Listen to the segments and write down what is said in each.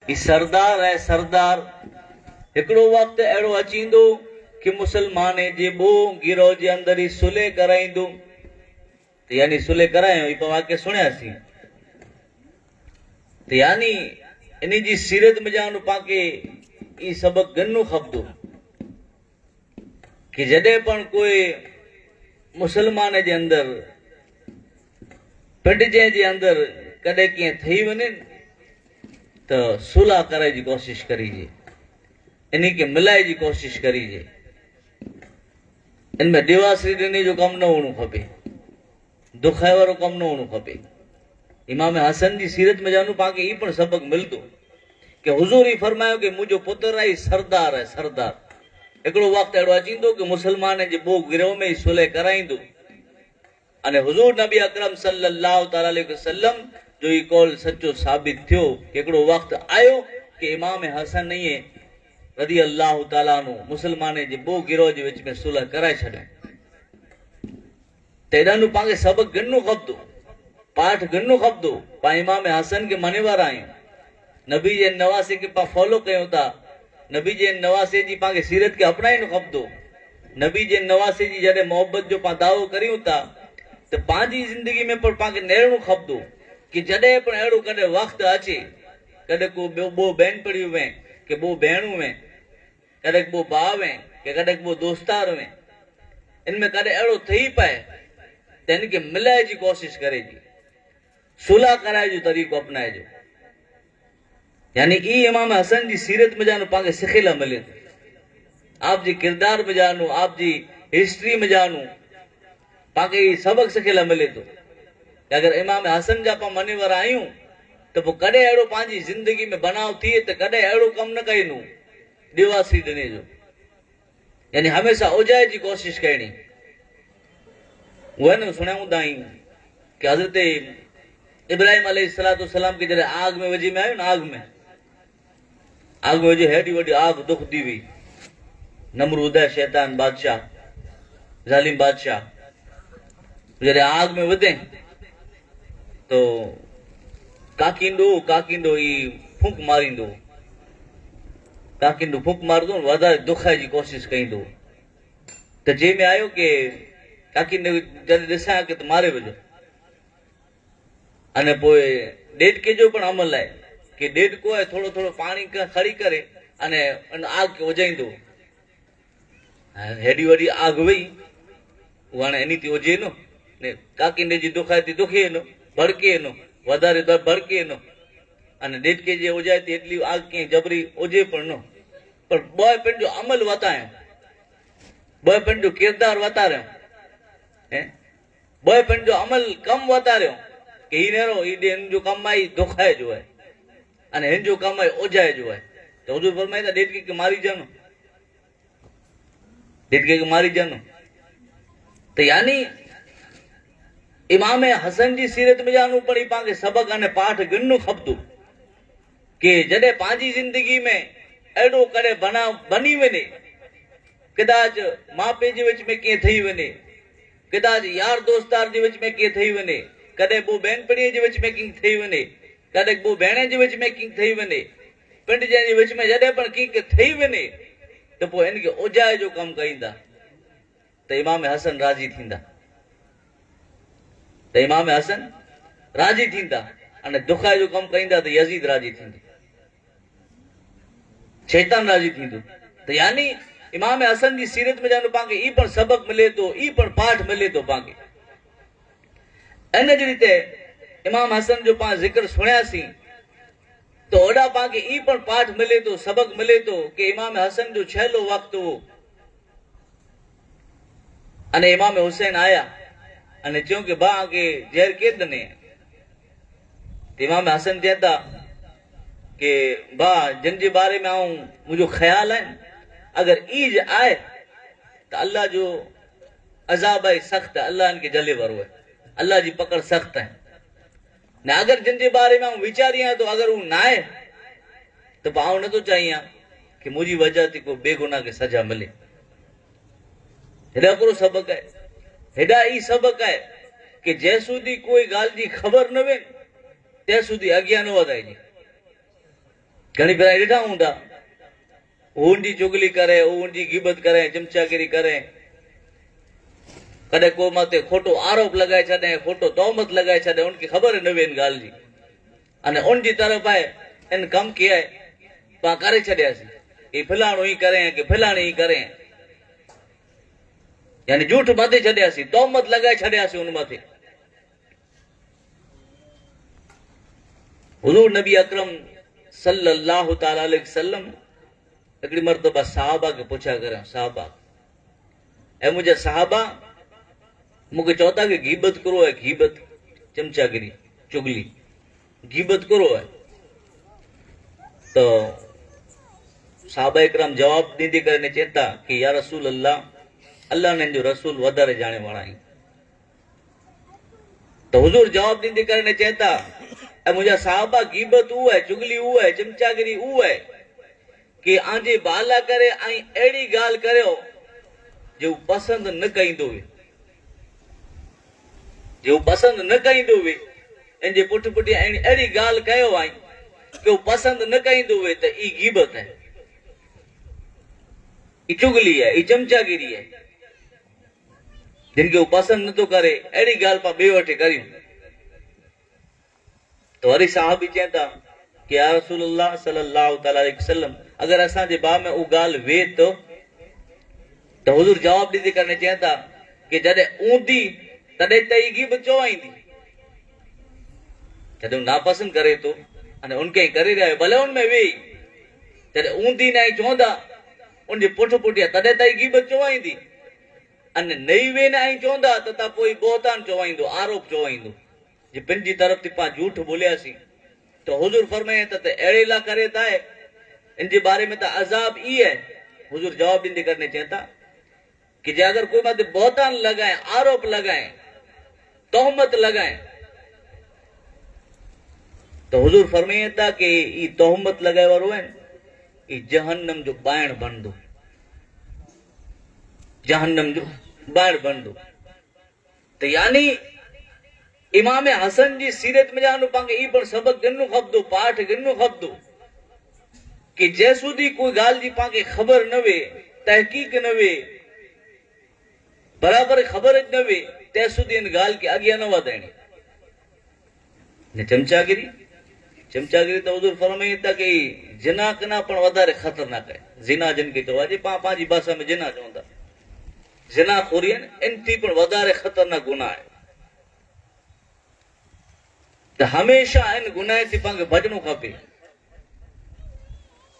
هي سردار آهي سردار. هڪڙو وقت اهڙو اچيندو ڪي مسلماني جي ٻو گروه جي اندر ئي صلح ڪرائيندو ته يعني صلح ڪرايو هي پاڻ واقعو سڻياسين ته يعني انهي جي سيرت ۾ جان پاڻ کي هي سبق گهڻو کپندو ڪي جڏهن پڻ ڪوئي مسلمان جي اندر پنڊ جنهن جي اندر ڪڏهن ڪيئن ٿئي وڃن ته صلح ڪرائي جي ڪوشش ڪريجي، انهي کي ملائي جي ڪوشش ڪريجي. ان ۾ ڏيواسري ڏني جو ڪم نه هئڻو کپي، دکائي وارو ڪم نه هئڻو کپي. امام حسن جي سيرت ۾ جانو پاڻ کي هي پڻ سبق ملندو ڪي حضور هي فرمايو ڪي منهنجو پتر آهي سردار آهي سردار. هڪڙو وقت اهڙو اچيندو ڪي مسلمانن جي ٻو گروه ۾ هي صلح ڪرائيندو. ۽ حضور نبي اڪرم صلّي الله تعالٰي عليه وسلّم جو هي قول سچو ثابت ٿيو ڪي هڪڙو وقت آيو ڪي امام حسن ائين رضي الله تعالٰي عنه مسلمانين جي ٻو گروه جي وچ ۾ صلح ڪرائي ڇڏيائين ته ايڏانهن پان کي سبق گهڻو کپندو پاٺ گهڻو کپندو پان امام حسن کي مڃي وارا آهيون نبي جي نواسي کي پان فالو ڪيون ٿا نبي جي نواسي جي پان کي سيرت کي اپنائڻو کپندو نبي جي نواسي جي جڏهن محبت جو پان دعوو ڪريون ٿا ته پنهنجي زندگي ۾ پڻ پان کي نيرڻو کپندو ڪي جڏهن پڻ اهڙو ڪڏهن وقت اچي ڪڏهن ڪو ٻيو ٻو بين پڙهيو وين ڪي ٻو ڀيڻون وين ڪڏهن ٻو ڀاء وين ڪي ڪڏهن ٻو دوستار وين ان ۾ ڪڏهن اهڙو ٿئي پئي ته ان کي ملائي جي ڪوشش ڪريجي صلح ڪرائي جو طريقو اپنائجو. يعني اي امام حسن جي سيرت ۾ جانو پان کي سکي لا ملي ٿو. آپ جي ڪردار ۾ جانو، آپ جي هسٽري ۾ جانو پان کي اي سبق سکي لا ملي ٿو ڪي اگر امام حسن جا پان مني وارا آهيون ته پوء ڪڏهن اهڙو پانجي زندگي ۾ بناء ٿئي ته ڪڏهن اهڙو ڪم نه ڪينو ڏيواسري ڏني جو. يعني هميشه اوجائي جي ڪوشش ڪرڻي. اهي نه سڻيا هوندا آهن ڪي حضرت ابراهيم عليه الصلوة والسلام کي جڏهن آگ ۾ وجهي ۾ آيو نه آگ ۾ آگ ۾ وجهي هيڏي وڏي آگ دکدي هئي نمرود شيطان بادشاह ظالم بادشاह جڏهن آگ ۾ وڌي تو ڪاڪيندو ڪاڪيندو ئي ڦوڪ ماريندو ڪاڪيندو ڦوڪ مارندو وڌاري دکائي جي ڪوشش ڪيندو ته جنهن ۾ آيو ڪي ڪاڪيندو جڏهن ڏسان ڪي ته ماري وجهو اني پوء ڏيڍڪي جو پڻ عمل آهي ڪي ڏيڍڪو آهي ٿورو ٿورو پاڻي کڻي ڪري اني ان آگ کي اجائيندو هيڏي وڏي آگ وئي اها هاڻي اني ٿي اجي نو ني ڪاڪيندي جي دکائي ٿي دکي نو ڀڙڪي نو وڌاري ته ڀڙڪي نو اني ڏيڍڪي جي اجائي ٿي ايتلي آگ ڪيئن جبري اجي پڻ نو پر ٻه پنهنجو عمل وتايو ٻه پنهنجو ڪردار وتاريو ٻه پنهنجو عمل ڪم وتاريو ڪي هي نيرو هي ڏي هن جو ڪم آهي دکائي جو آهي اني هن جو ڪم آهي اوجائي جو آهي ته حضور فرمائي ته ڏيڍڪي کي ماري جانو ڏيڍڪي کي ماري جانو ته يعني امام حسن جي سيرت ۾ جانو پڙهي پان کي سبق اني پاٺ گهڻو کپندو ڪي جڏهن پنهنجي زندگي ۾ اهڙو ڪڏهن بنا بني وڃي ڪداچ ماء پيء جي وچ ۾ ڪيئن ٿئي وڃي، ڪداچ يار دوستار جي وچ ۾ ڪيئن ٿئي وڃي، ڪڏهن ٻو ڀينپڻيء جي وچ ۾ ڪيئن ٿئي وڃي، ڪڏهن ٻو ڀيڻين جي وچ ۾ ڪيئن ٿئي وڃي، پنڊ جنهن جي وچ ۾ جڏهن پڻ ڪيئن ٿئي وڃي ته پوء ان کي اوجائي جو ڪم ڪئيندا ته امام حسن راضي ٿيندا ته امام حسن راضي ٿيندا ۽ دکائي جو ڪم ڪئيندا ته يزيد راضي ٿيندو. شيطان راضي ٿيندو ته يعني امام حسن جي سيرت ۾ جانو پان کي اي پڻ سبق ملي ٿو اي پڻ پاٺ ملي ٿو پان کي ان جي ريت امام حسن جو پان ذڪر سڻياسين ته اوڏا پان کي اي پڻ پاٺ ملي ٿو سبق ملي ٿو ڪي امام حسن جو ڇهلو وقت هو اني امام حسين آيا اني چيو ڪي با کي زهر ڪير ڏني امام حسن چين ٿا ڪي با جن جي باري ۾ آئون منهنجو خيال آهي اگر ايج آهي ته الله جو عذاب آهي سخت آهي الله ان کي جلي وارو آهي الله جي پڪڙ سخت آهي نه اگر جن جي باري ۾ آئون ويچاريان ٿو اگر هو نه آهي ته پوء آئون نٿو چاهيان ڪي منهنجي وجه تي ڪو بي گناهه کي سزا ملي هيڏا ڪهڙو سبق آهي؟ هيڏا ئي سبق آهي ڪي جنهن سودي ڪوئي ڳالهه جي خبر نه وين تنهن سودي اڳيان نه وڌائجي. घणी भेरा ॾिठा हूंदा, हू उनजी चुगली करे, हू उनजी गिबत करे, चमचागिरी करे, कॾहिं को माथे खोटो आरोप लॻाए छॾे, खोटो तोहमत लॻाए छॾे, उनखे ख़बर न हुए इन ॻाल्हि जी, अने उनजी तरफ़ आहे इन कम खे आहे पाण करे छॾियासीं की फलाणो ई करे की फलाणे ई करे, यानी झूठ ॿधे छॾियासीं, तोहमत लॻाए छॾियासीं उन मथे। हुज़ूर नबी अकरम सल्लल्लाहु ताला अलैहि वसल्लम हिकिड़ी मर्तबा साहबा खे पुछा करियाँ, साहबा ऐं मुंहिंजा साहबा मूंखे चओ था की गिबत करो आहे, गिबत चमचागिरी चुगली गिबत करो आहे। त साहबा इकराम जवाब ॾींदी करे चए था की या रसूल अल्लाह, अल्लाह ने जो रसूल वधारे ॼाणे वारा आहिनि। त हुज़ूर जवाब ॾींदी करे चए था ऐं मुंहिंजा साहबा गिबत उहो आहे, चुगली उहो आहे, चमचागिरी उहो आहे की आंजे बाला करे ऐं अहिड़ी ॻाल्हि करियो जो पसंदि न कईंदो हुए, जो पसंदि न कईंदो हुए, इन पुठ पुठियां अहिड़ी ॻाल्हि कयो आहे की हू पसंदि न कईंदो हुए, त ई गिबत आहे, ई चुगली आहे, ई चमचागिरी आहे, जिनखे हू पसंदि नथो करे अहिड़ी ॻाल्हि पाण ॿिए वटि करियूं। त वरी साहब बि चए था की या रसूलुल्लाह सल्लल्लाहु ताला अलैहि वसल्लम, अगरि असांजे बाग में उहा ॻाल्हि वे त हुज़ूर जवाब ॾींदी करे चए था की जॾहिं ऊंदी तॾहिं त ई गिबत चवाईंदी, जॾहिं नापसंदि करे थो अने उनखे करे रहियो भले उन में वेही, जॾहिं ऊंदी न चवंदा उनजे पुठ पुठियां तॾहिं त ई गिबत चवाईंदी, अने नई वे न ऐं चवंदा त तव्हां पोइ बोहतान चवाईंदो, आरोप चवाईंदो, जे पंहिंजी तरफ़ ते पाण झूठ ॿोलियासीं। त हुज़ूर फरमाए त अहिड़े लाइ करे था इन जे बारे में त अज़ाब ई आहे। हुज़ूर जवाब ॾींदी करे चए था की जे अगरि कोई मथे बोहतान लॻाए, आरोप लॻाए, तोहमत लॻाए, त हुज़ूर फरमाए था की ई तोहमत लॻाए वारो आहे ई जहन्नम जो ॿाइण बणंदो, जहन्नम जो ॿाइण बणंदो। त यानी इमाम हसन जी सीरत में जानो पाण ई पण सबक गिनणो खपंदो, पाठ गिनणो खपंदो की जंहिं सुधी कोई ॻाल्हि जी पाण खे ख़बर न हुए, तहक़ीक़ न हुए, बराबरि ख़बर न हुए, तंहिं सुधी इन ॻाल्हि खे अॻियां न वधाइणी। चमचागिरी चमचागिरी त हुज़ूर फरमाई था की जिना कना पण वधारे ख़तरनाक आहे। जिना जिन खे चओ आहे, पाण पंहिंजी भाषा में जिना चवंदा, जिना खोरी आहिनि, इन थी पण वधारे ख़तरनाक गुनाह आहे। त हमेशा इन गुनाह थी पाण खे बचणो खपे।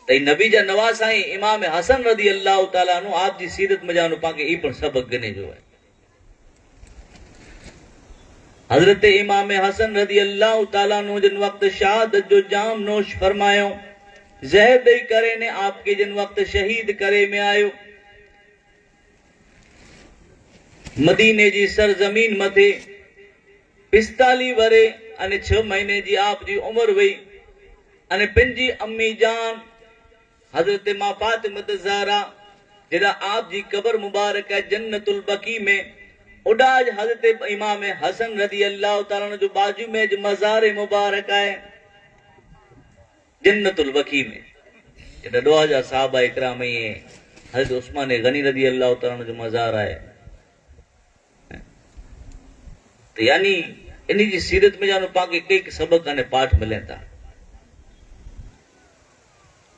त नबी जा नवाज़ साईं इमाम हसन रदी अल्लाह ताला अन्हु आप जी सीरत में जानो पाण खे ई पण सबक गिने जो आहे। हज़रत इमाम हसन रदी अल्लाह ताला अन्हु जिन वक़्तु शहादत जो जाम नोश फरमायो, ज़हर ॾेई करे ने आपके जिन वक़्तु शहीद करे में आयो, मदीने जी सरज़मीन मथे 45 वरे अने 6 महीने जी आप जी उमिरि हुई, अने पंहिंजी अम्मी जान हज़रत मां फातिमा ज़हरा जेॾा आप जी क़बर मुबारक आहे जन्नतुल बकी में, उॾा हज़रत इमाम हसन रदी अल्लाह ताला जो बाजू में मज़ार मुबारक आहे जन्नतुल बकी में, जेॾा ॾोहा जा साहब इकराम हज़रत उस्मान गनी रदी अल्लाह ताला जो मज़ार आहे। त यानी इन जी सीरत में जानो पाण खे कई सबक अने पाठ मिलनि था।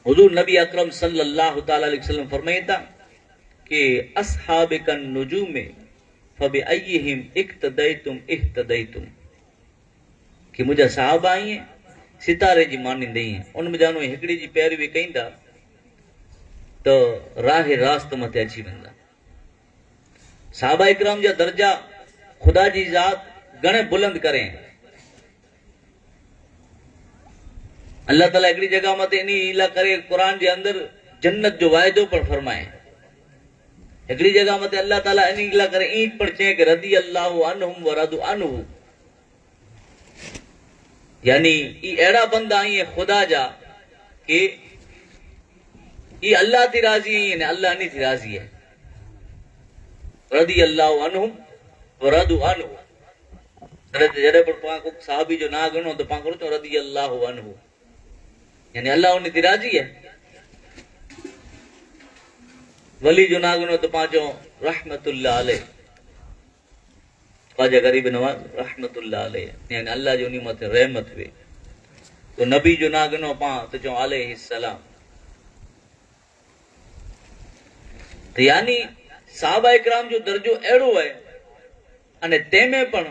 हुज़ूर नबी अकरम सल्लल्लाहु ताला अलैहि वसल्लम फरमाए था कि अस्हाब कन नुजूम फबिअय्यिहिम इक्तदैतुम इह्तदैतुम, कि मुंहिंजा साहब आई सितारे जी मानींदे आहिनि, उन में जानो हिकिड़ी जी पैरवी कईंदा त राह रास्त मथे अची वेंदा। साहबा इकराम जा दर्जा ख़ुदा जी ज़ात घणे बुलंद करे। अल्लाह ताला हिकिड़ी जॻह मथे इन इला करे क़ुरान जे अंदरि जन्नत जो वाइदो पण फरमाए, हिकिड़ी जॻह मथे अल्लाह ताला इन इला करे ई पण चए की रदी अल्लाह अन्हुम व रदु अन्हु, यानी ई अहिड़ा बंदा आहिनि ख़ुदा जा की ई अल्लाह थी राज़ी आहिनि, अल्लाह इन थी राज़ी आहे। रदी अल्लाह अन्हुम व रदु अन्हु, जॾहिं पण पाण को साहबी जो ना गिणो त पाण करो रदी अल्लाह अन्हु। यानी अल्लाह उन ते राज़ी आहे। वली जो नागनो त पाण चऊं रहमतुल्लाह अलैह, ख्वाजा ग़रीब नवाज़ रहमतुल्लाह अलैह, यानी अल्लाह जी उन मथे रहमत हुए। तो नबी जो नागनो पाण त चऊं अलैहि सलाम। त यानी सहाबा इकराम जो दर्जो अहिड़ो आहे अने तंहिंमें पण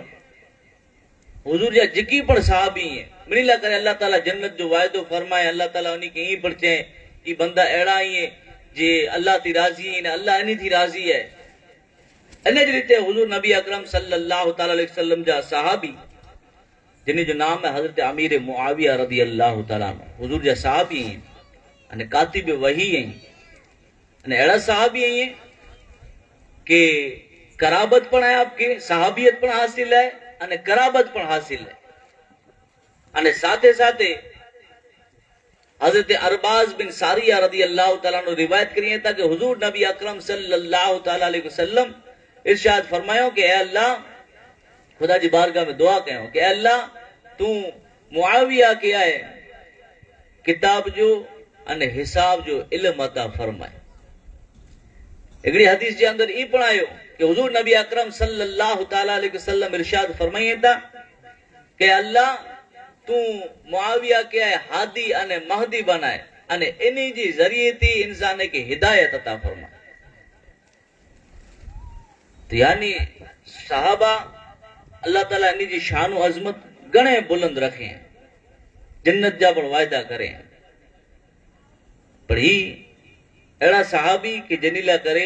हुज़ूर जा जेकी पण सहाबी आहिनि ॿिन्ही लाइ करे अल्लाह ताला जन्नत जो वाइदो फरमाए। अल्लाह ताला उन खे ईअं पण चए कि बंदा अहिड़ा आहिनि जे अल्लाह ते राज़ी आहिनि, अल्लाह इन थी राज़ी आहे। इन जी रीति हुज़ूर नबी अकरम सल्लल्लाहु ताला अलैहि वसल्लम जा सहाबी जिन जो नाम आहे हज़रत अमीर मुआविया रदी अल्लाह ताला हुज़ूर जा सहाबी आहिनि अने कातिब वही आहिनि अने अहिड़ा सहाबी आहिनि कि कराबत पण आहे आपके, सहाबियत पण हासिल आहे अने कराबत पण हासिल आहे। अने साथे साथे हज़रत अरबाज बिन सारिया रदी अल्लाह ताला अन्हु रिवायत करी था कि हुजूर नबी अकरम सल्लल्लाहु ताला अलैहि वसल्लम इरशाद फरमायो कि ए अल्लाह, खुदा जी बारगाह में दुआ कयो कि ए अल्लाह तू मुआविया के आए किताब जो अने हिसाब जो इल्म अता फरमाए। हिकिड़ी हदीस जे अंदरि ई पण आयो कि हुजूर नबी अकरम सल्लल्लाहु ताला अलैहि वसल्लम इरशाद फरमाई था कि अल्लाह तू मुआविया के आए हादी अने महदी बनाए अने इन्हीं जी ज़रिए थी इंसान खे हिदायत अता फरमाए। तो यानी सहाबा अल्लाह ताला इन्हीं जी शान अज़मत घणे बुलंद रखे, जन्नत जा पण वाइदा करे। पर ही अहिड़ा सहाबी कि जिन लाइ करे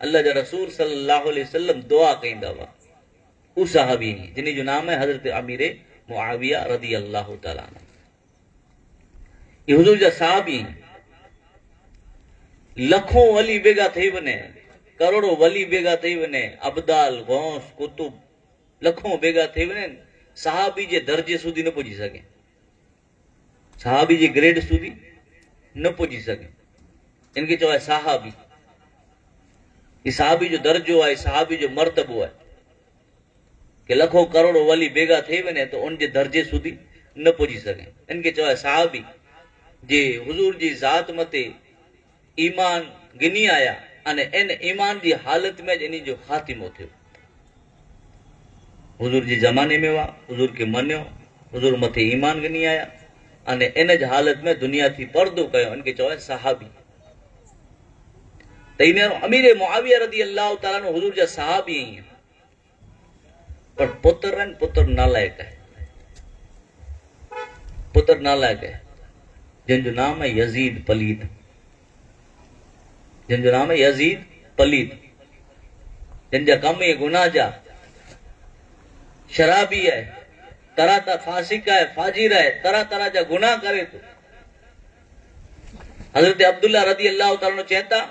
अल्लाह जा रसूल सल्लल्लाहु अलैहि वसल्लम दुआ कंदा हुआ, उहो सहाबी जिन जो नाम आहे हज़रत अमीर मुआविया रदी अल्लाह ताला अन्हु। इहे हुज़ूर जा सहाबी लखों वली भेगा थी वञे, करोड़ों वली भेगा थी वञे, अब्दाल गौस कुतुब लखों भेगा थी वञे, सहाबी जे दर्जे सुधी न पुॼी सघे, सहाबी जे ग्रेड सुधी न पुॼी सघे। इनखे चओ आहे सहाबी। ही सहाबी जो दर्जो आहे, सहाबी जो मर्तबो आहे कि लखों करोड़ों वली भेगा थी वञे त उन जे दर्जे सुधी न पुॼी सघे। इनखे चओ आहे सहाबी जे हुज़ूर जी ज़ात मथे ईमान गिनी आया अने इन ईमान जी हालत में इन जो ख़ातिमो थियो। हुज़ूर जे ज़माने में हुआ, हुज़ूर खे मञियो, हुज़ूर मथे ईमान गिनी आया अने इन जी हालत में दुनिया थी पर्दो कयो, इनखे चओ आहे सहाबी। त इन अमीर मुआविया रदी अल्लाह ताला अन्हु हुज़ूर जा सहाबी आहिनि, पर पुत्र आहिनि, पुत्र नालायक आहे, पुत्र नालायक आहे जंहिंजो नाम आहे यज़ीद पलीद, जंहिंजो नाम आहे यज़ीद पलीद, जंहिंजा कम इहे गुनाह जा, शराबी आहे, तरह तरह फासिक आहे, फाजिर आहे, तरह तरह जा गुनाह करे थो। हज़रत अब्दुल्ला रदी अल्लाह ताला चए था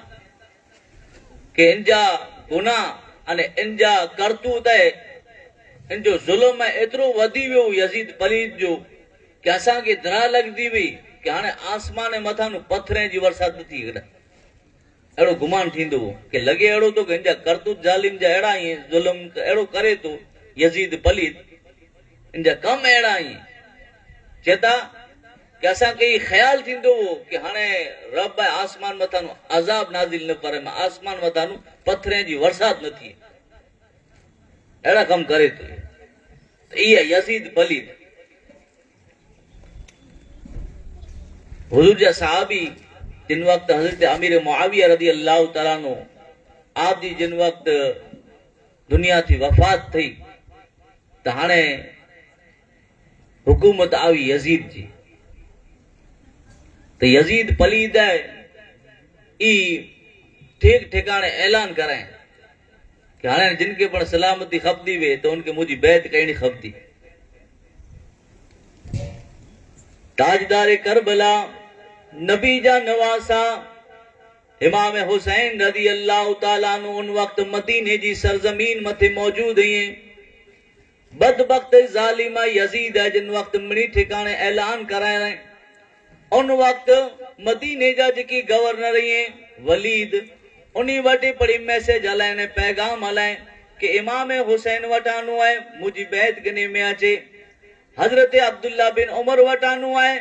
कि इन जा गुनाह अने इन जा करतूत आहे, इन जो ज़ुल्म आहे एतिरो वधी वियो यज़ीद पलीद जो कि असांखे दरा लॻंदी हुई कि हाणे आसमान मथां पथरे जी बरसाति नथी। अहिड़ो गुमान थींदो हो कि लॻे अहिड़ो थो कि हिन जा करतूत ज़ालिम जा अहिड़ा आहिनि, ज़ुल्म अहिड़ो करे थो यज़ीद पलीद, इन जा कम अहिड़ा आहिनि। चए था कि असांखे इहो ख़्यालु थींदो हो कि हाणे रब आहे आसमान मथां अज़ाब नाज़िल न करे, आसमान मथां पथरे जी बरसाति न थिए, अहिड़ा कम करे थो। त इहा यज़ीद पलीद। हुज़ूर जा सहाबी जिन वक़्तु हज़रत अमीर मुआविया रदी अल्लाह ताला अन्हु आप जी जिन वक़्तु दुनिया थी वफ़ात थई त हाणे हुकूमत आई यज़ीद जी। त यज़ीद पलीद आहे ई ठीक ठिकाणे ऐलान कराए कि हाणे जिनखे पण सलामती खपंदी हुए त उनखे मुंहिंजी बैत करणी खपंदी। ताजदार करबला नबी जा नवासा इमाम हुसैन रदी अल्लाह ताला अन्हु उन वक़्तु मदीने जी सरज़मीन मथे मौजूद हुए। बदबख्त ज़ालिमा यज़ीद है जिन वक़्तु मिणी ठिकाणे ऐलान कराए उन वक़्तु मदीने जा जेके गवर्नर हुए वलीद उन वटि पढ़ी मैसेज हलाइनि, पैगाम हलाए कि इमाम हुसैन वटानो आहे मुंहिंजी बैत गिने में अचे, हज़रत अब्दुल्ला बिन उमर वटानो आहे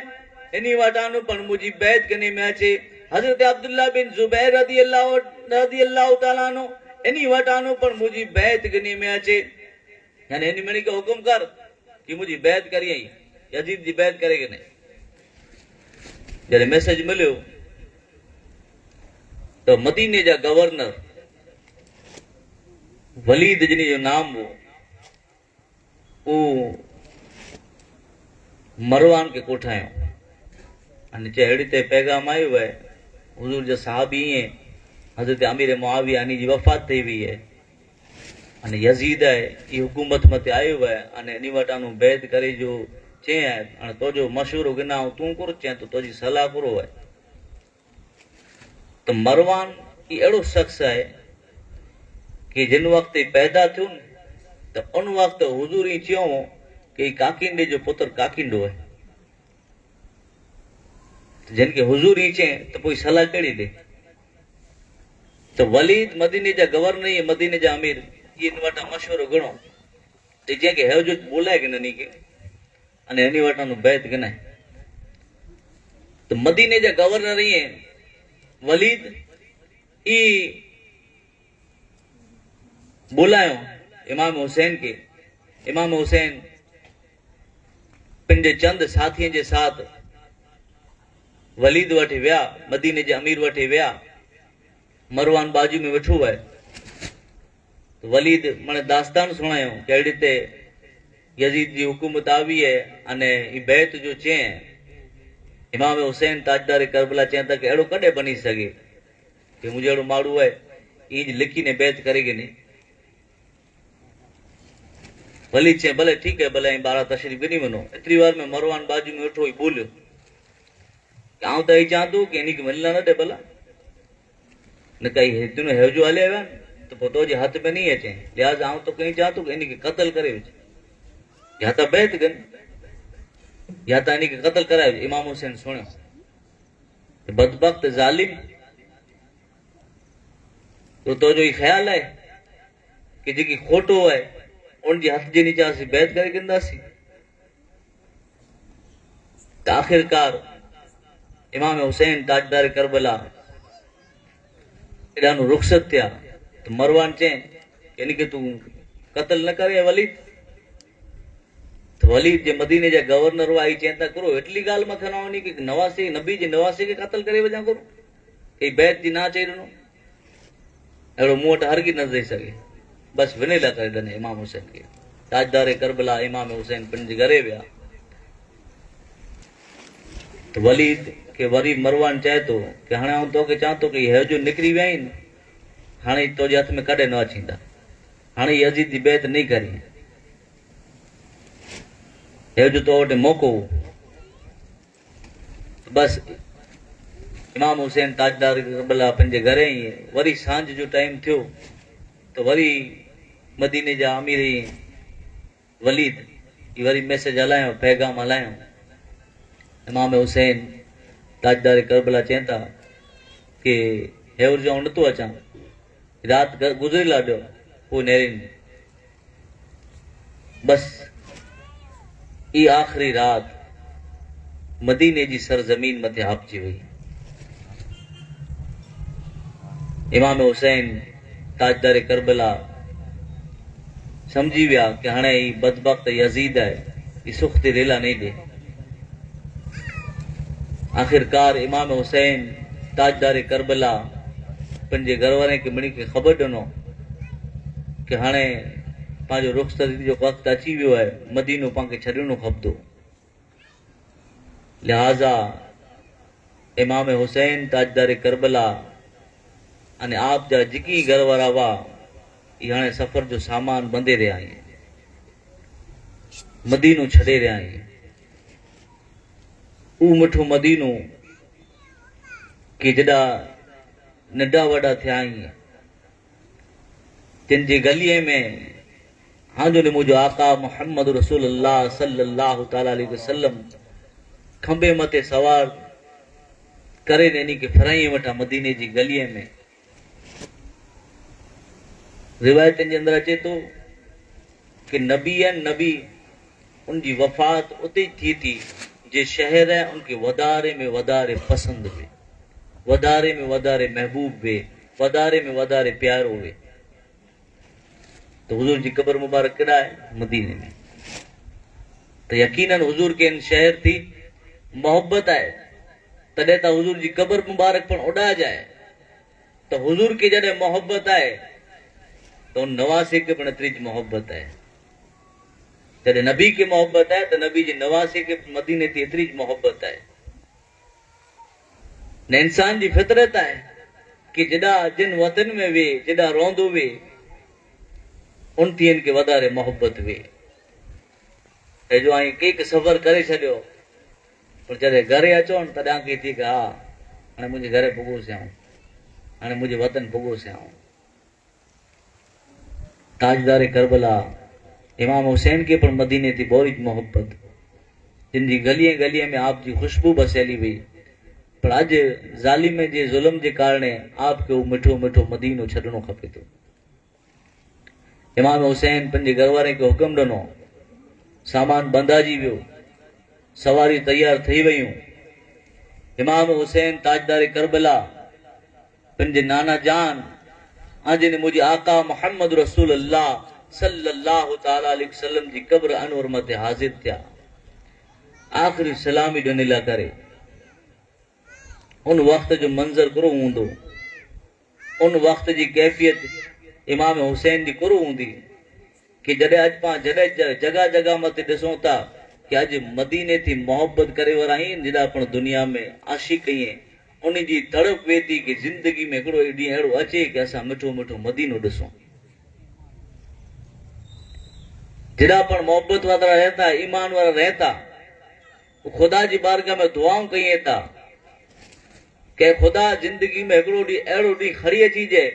इन्ही वटां पण मुंहिंजी बैत कने में अचे। हज़रत अब्दुल्ला बिन ज़ुबैर रदी अल्लाह ताला अन्हु इन्ही वटां पण मुंहिंजी बैत कने में अचे। यानी इन मिणी खे हुकुम कर कि मुंहिंजी बैत करी आई, यज़ीद जी बैत करे की नहीं। जॾहिं मैसेज मिलियो त मदीने जा गवर्नर वलीद जिन जो नाम हो उहो मरवान खे कोठायो अने चए अहिड़ी ते पैगाम आयो आहे, हुज़ूर जा साहबी ईअं हज़रत अमीर मुआविया जी वफ़ात थी वई आहे अने यज़ीद आहे इहो हुकूमत मथे आयो आहे अने इन वटां बैत करे जो चए आहे, हाणे तुंहिंजो मशवरो गिना तूं कर चए त तुंहिंजी सलाह करो आहे। त मरवान इहो अहिड़ो शख़्स आहे कि जिन वक़्तु पैदा थियो न त उन वक़्तु हुज़ूर ईअं चयो हो कि काकिंडे जो पुत्र काकिंडो आहे। जिनखे हुज़ूर ईअं चए त पोइ सलाह कहिड़ी ॾे। त वलीद मदीने जा गवर्नर इहे मदीने जा अमीर इहे इन वटां मशवरो घणो त जंहिंखे हेवजो ॿोलाए की न खे अने इन वटां बैत गिनाए। त मदीने जा गवर्नर इहे वलीद ई ॿोलायो इमाम हुसैन खे। इमाम हुसैन पंहिंजे चंद साथियुनि जे साथ वलीद वटि विया, मदीने जे अमीर वटि विया। मरवान बाजू में वेठो आहे। वलीद माने दास्तान सुणायो कि अहिड़ी ते यज़ीद जी हुकूमत आई आहे अने ई बैत जो चए इमाम हुसैन ताजदार करबला चए था कि अहिड़ो कॾहिं बणी सघे कि मुंहिंजो अहिड़ो माण्हू आहे ईअं लिखी ने बैत करे की नहीं। वलीद चए भले ठीकु आहे, भले ऐं ॿारहं तशरीफ़ ॾिनी वञो। एतिरी वार में मरवान बाजू में वेठो ई ॿोलियो आउं त इहो चवां थो कि इन खे वञण न ॾे भला, न कई हिते हेवजो हले विया त पोइ तुंहिंजे हथ में नहीं अचे, लिहाज़ा आउं तो कहीं चवां थो कि इन खे क़तल करे विझ, या त बैत कनि या त इन खे क़तल कराए विझ। इमाम हुसैन सुणियो बदबख़्त ज़ालिम, तो तुंहिंजो इहो ख़्यालु आहे कि जेकी खोटो आहे उनजे हथ जे नीचे असीं बैत करे कंदासीं। त आख़िरकार इमाम हुसैन ताजदार करबला एॾा रुख़सत थिया त मरवान चए यानी कि तूं क़तल न करे वलीद। त वलीद जे मदीने जा गवर्नर हुआ, चए था करो एटली ॻाल्हि मथे न वञी कि नवासी नबी जे नवासी खे क़तल करे वञा करो, कई बैत जी ना चई ॾिनो, अहिड़ो मूं वटि हरगिज़ न रही सघे। बसि विनेला करे ॾिने इमाम हुसैन खे। ताजदार करबला इमाम हुसैन पंहिंजे घरे विया त वलीद खे वरी मरवान चए थो कि हाणे आउं तोखे चवां थो कि हे जो निकिरी विया आहिनि हाणे तुंहिंजे हथ में कॾहिं न अची ईंदा, हाणे यज़ीद जी बैत नहीं करी, हे जो तो वटि मौक़ो हो। बसि इमाम हुसैन ताजदार करबला पंहिंजे घरे ई वरी सांझ जो टाइम थियो त वरी मदीने जा अमीर वलीद ई वरी मैसेज हलायो, पैगाम हलायो। इमाम हुसैन ताजदार करबला चए था कि हेवर जो आउं नथो अचां, राति गुज़रियल आहे ॾियो पोइ नेरिन। बसि ई आख़िरी राति मदीने जी सरज़मीन मथे हापजी वई। इमाम हुसैन ताजदार करबला सम्झी विया कि हाणे ई बदबख़्त यज़ीद आहे, ई सुख ते रेला नहीं ॾे। आख़िरकार इमाम हुसैन ताजदार करबला पंहिंजे घर वारे खे मिणी खे ख़बर ॾिनो कि हाणे पंहिंजो रुख़सती जो वक़्तु अची वियो आहे, मदीनो पाण खे छॾिणो खपंदो। लिहाज़ा इमाम हुसैन ताजदार करबला अने आप जा जेकी घर वारा हुआ इहे हाणे सफ़र जो सामान बंधे रहिया आहिनि, मदीनो छॾे रहिया आहिनि। उहो मिठो मदीनो कि जॾा नंढा वॾा थिया आहिनि तिन जे गलीअ में हांजो मुंहिंजो आक़ा मोहम्मद रसूलुल्लाह सल्लल्लाहु ताला अलैहि वसल्लम खंबे मथे सवार करे इन खे फराई वठां मदीने जी गलीअ में। रिवायतनि जे अंदरि अचे थो कि नबी आहिनि, नबी उनजी वफ़ात उते ई थिए थी जे शहर आहे उनखे वधारे में वधारे पसंदि हुए, वधारे में वधारे महबूब हुए, वधारे में वधारे प्यारो हुए। त हुज़ूर जी क़बर मुबारक केॾा आहे? मदीने में। त यकीनन हुज़ूर खे हिन शहर थी मोहबत आहे, तॾहिं त हुज़ूर जी क़बर मुबारक पिणु उॾा जाए। त हुज़ूर खे जॾहिं मोहबत आहे त उन नवासे खे पिणु एतिरी मोहबत आहे। जॾहिं नबी खे मोहबत आहे त नबी जे नवासे खे मदीने ते एतिरी मोहबत आहे। न इंसान जी फितरत आहे की जेॾा जिन वतन में वे, जेॾा रहंदो वे, उन थी हिन खे वधारे मोहबत वे। ऐं जो ऐं केक सफ़र करे छॾियो, पर जॾहिं घरे अचो न तॾहिं खे थी की हा हाणे मुंहिंजे घरे पुॻोसीं आऊं, हाणे मुंहिंजे वतन पुॻोसीं आऊं। ताजदार करबला इमाम हुसैन खे पिणु मदीने थी बोरी मोहबत, जिन जी गलीअ गलीअ में आप जी ख़ुशबू बसियली हुई, पर अॼु ज़ालिम जे ज़ुल्म जे कारण आप खे उहो मिठो मिठो मदीनो छॾिणो खपे थो। इमाम हुसैन पंहिंजे घर वारे खे हुकुम ॾिनो, सामान बंधाइजी वियो, सवारी तयारु थी वयूं। इमाम हुसैन ताजदार करबला पंहिंजे नाना जान ऐं मुंहिंजे आका मोहम्मद रसूल अल्लाह सल्लल्लाहु ताला अलैहि वसल्लम जी क़ब्र अनवर मथे हाज़िर थिया, आख़िरी सलामी ॾियण लाइ करे। उन वक़्त जो मंज़र कुरो हूंदो, उन वक़्त जी कैफ़ियत इमाम हुसैन जी कुरो हूंदी की जॾहिं अॼु पाण जॾहिं जॻह जॻह मथे ॾिसूं था की अॼु मदीने थी मोहबत करे वरा आहिनि, जेॾा पिणु दुनिया में आशिक आहिनि, उन जी तड़प वे थी की ज़िंदगी में हिकिड़ो ॾींहुं अहिड़ो अचे की असां मिठो मिठो मदीनो ॾिसूं। जेॾा पिणु मोहबत वारा रहनि था, ईमान वारा रहनि था, ख़ुदा जी बारगाह में दुआऊं कई था कि ख़ुदा ज़िंदगी में हिकिड़ो ॾींहुं अहिड़ो ॾींहुं खणी अची जाए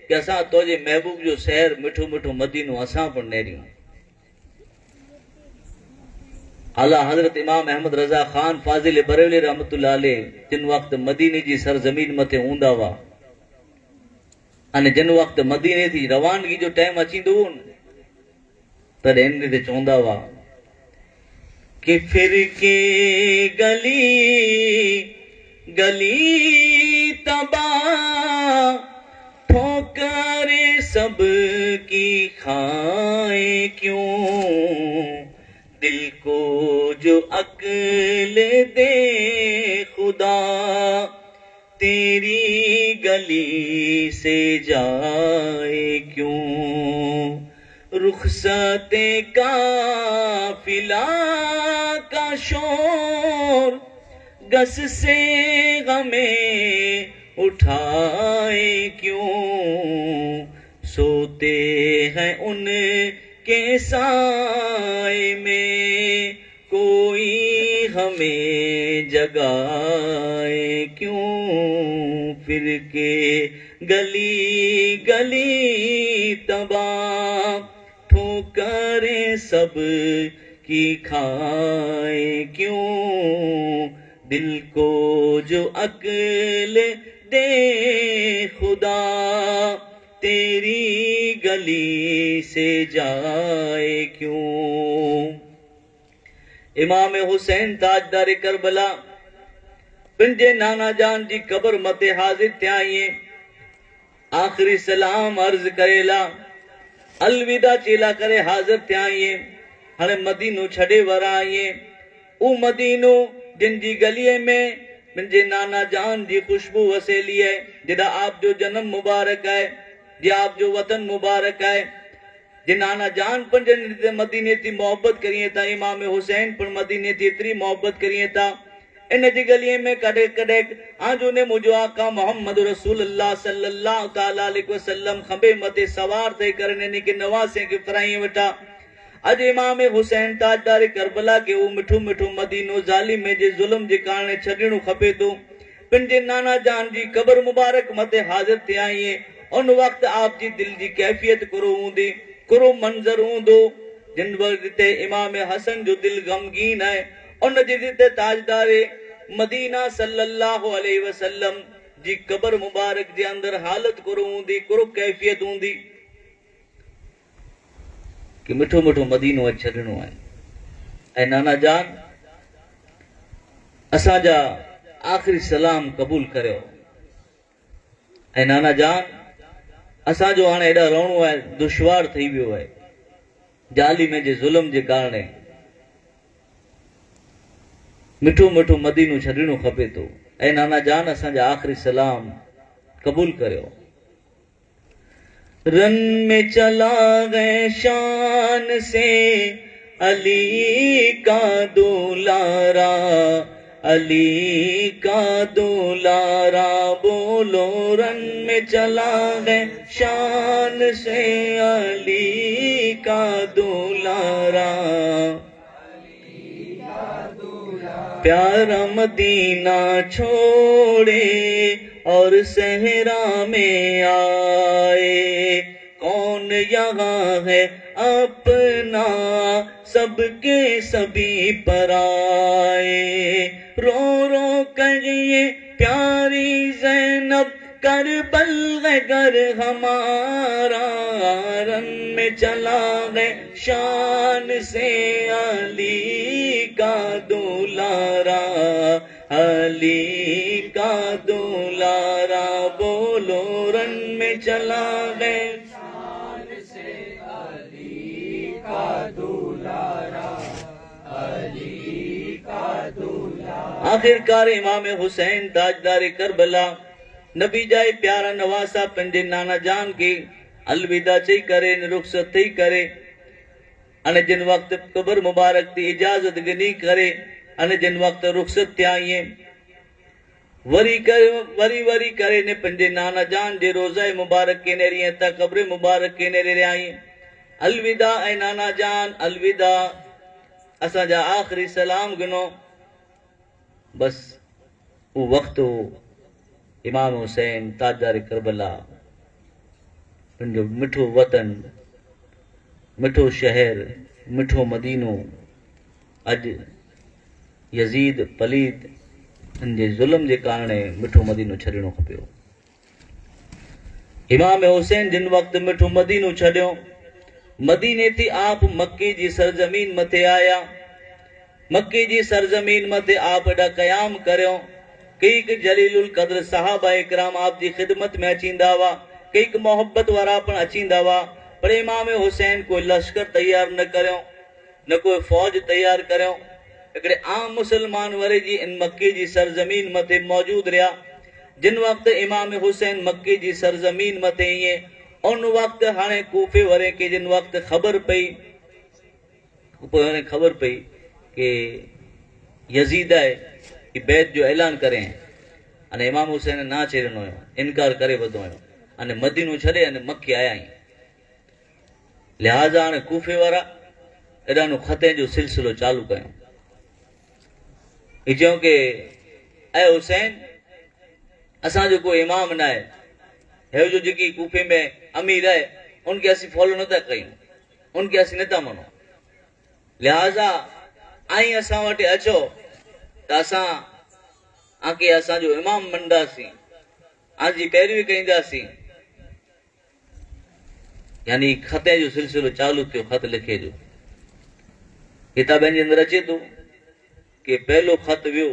की असां तुंहिंजे महबूब जो शहर मिठो मिठो मदीनो असां पिणु नेरियूं। आला हज़रत इमाम अहमद रज़ा ख़ान फ़ाज़िल बरेली रहमतुल्लाह अलैह जिन वक़्तु मदीने जी सरज़मीन मथे हूंदा हुआ अने जिन वक़्तु मदीने थी रवानगी जो टाइम अची ईंदो हो तॾहिं हिन ते चवंदा हुआ कि फिर के गली गली तबाह ठोकरे सब की खाए क्यों, दिल को जो अक्ल दे खुदा तेरी गली से जाए क्यों, रुखसते काफिला का शोर गस से गमे उठाए क्यों, सोते हैं उनके साए में कोई हमें जगाए क्यों, फिर के गली गली तबाह ठोकरें सब की खाए क्यों, दिल को जो अक्ल दे खुदा तेरी गली से जाए क्यों। इमाम हुसैन ताजदार करबला पंहिंजे नाना जान जी क़बर मथे हाज़िर थिया आहिनि, आख़िरी सलाम अर्ज़ करेला अलविदा चेला करे हाज़िर थिया आहिनि। हाणे मदीनो छॾे वरा आहिनि, उहो मदीनो जिन जी गलीअ में मुंहिंजे नाना जान जी ख़ुशबू वसेली आहे, जेॾा आप जो जनम मुबारक आहे, जे आप जो वतन मुबारक आहे, जे नाना जान पिणु मदीने थी मोहबत करिए था, इमाम हुसैन पिणु मदीने थी एतिरी मोहबत करिए था। इन जी गलीअ में कॾहिं कॾहिं आजो ने मुंहिंजो आका मोहम्मद रसूल अल्लाह सल्लल्लाहु ताला अलैहि वसल्लम खंबे मथे सवार थी करे इन खे नवासे खे फराई वठा। अॼु इमाम हुसैन ताजदार करबला खे उहो मिठो मिठो मदीनो ज़ालिम जे ज़ुल्म जे कारण छॾिणो खपे थो। पंहिंजे नाना जान जी क़बर मुबारक मथे हाज़िर थिया आहिनि। उन वक़्तु आप जी दिलि जी कैफ़ियत कुरो हूंदी, कुरो मंज़र हूंदो। जिन वक़्त ते इमाम हसन जो दिलि ग़मगीन आहे, उन जे ते ताजदार मदीना सल्लल्लाहु अलैहि वसल्लम जी क़बर मुबारक जे अंदरि हालत कुरो हूंदी, कुरो कैफ़ियत हूंदी कि मिठो मिठो मदीनो अॼु छॾिणो आहे। ऐं नाना जान اسان جا آخري سلام قبول ڪريو. ۽ نانا جان اسان جو هاڻي هيڏا رهڻو آهي دشوار ٿي ويو آهي جالي ۾ جي ظلم جي ڪارڻي مٺو مٺو مدينو ڇڏڻو کپي ٿو. اي نانا جان اسان جا آخري سلام قبول ڪريو. رن ۾ چلا گئي شان سي علي ڪا دولارا علي ڪا دولارا بولو رن ۾ چلا گئي شان سي علي ڪا دولارا پيارا مدينه ڇوڙي اور صحرا ۾ آئي ڪون يهان هي اپنا سب ڪي سبي پرائي رو رو ڪهي پياري زينب ڪربل هي گهر همارا رن ۾ چلا گئي شان سي علي ڪا دولارا علي ڪا دولارا بولو رن ۾ چلا گئي شان سي علي ڪا دولارا علي ڪا دولارا. آخرڪار امام حسين تاجدار ڪربلا نبي جا اي پيارا نواسا پنهنجي نانا جان کي الوداع چئي ڪري ۽ رخصت ٿئي ڪري ان جن وقت قبر مبارڪ تي اجازت گني ڪري ان جن وقت رخصت ٿيا ائين وري ڪري وري وري ڪري ني پنهنجي نانا جان جي روضه مبارڪ کي نيري ۽ ته قبر مبارڪ کي نيري رهيا ائين الوداع اي نانا جان الوداع اسان جا آخري سلام گنو. بس اهو وقت هو امام حسين تاجدار ڪربلا پنهنجو مٺو وطن مٺو شهر مٺو مدينو اڄ يزيد پليد ان جي ظلم جي ڪارڻ مٺو مدينو ڇڏڻو کپيو. امام حسين جن وقت مٺو مدينو ڇڏيو، مديني ٿي آپ مڪي جي سرزمين مٿي آيا. مڪي جي سرزمين مٿي آپ ايڏا قيام ڪريو، ڪيڪ جليل القدر صحابه ڪرام آپ جي خدمت ۾ اچيندا هئا، ڪيڪ محبت وارا پڻ اچيندا هئا، پر امام حسين ڪوئي لشڪر تيار نه ڪريو، نه ڪوئي فوج تيار ڪريو. هڪڙي عام مسلمان وري جي ان مڪي جي سرزمين مٿي موجود رهيا. جن وقت امام حسين مڪي جي سرزمين مٿي ايئن ان وقت هاڻي ڪوفي وري کي جن وقت خبر پئي پوء هاڻي خبر پئي ڪي يزيد آهي هي بيعت جو اعلان ڪري اني امام حسين نا چئي ڏنو هيو انڪار ڪري وڌو هيو اني مدينو ڇڏي اني مڪي آيا آهين لهٰذا هاڻي ڪوفي وارا ايڏانو خطين جو سلسلو چالو ڪيو هي چيو ڪي اي حسين اسان جو ڪو امام نه آهي هيو جو جيڪي ڪوفي ۾ امير آهي ان کي اسين فالو نه ٿا ڪيون ان کي اسين نه ٿا مڃون لهٰذا آئين اسان وٽ اچو ته اسان آنکي اسان جو امام مڃنداسين آن جي پيروي ڪينداسين يعني خطين جو سلسلو چالو ٿيو خط لکي جو ڪتابن جي اندر اچي ٿو ڪي پهلو خط ويو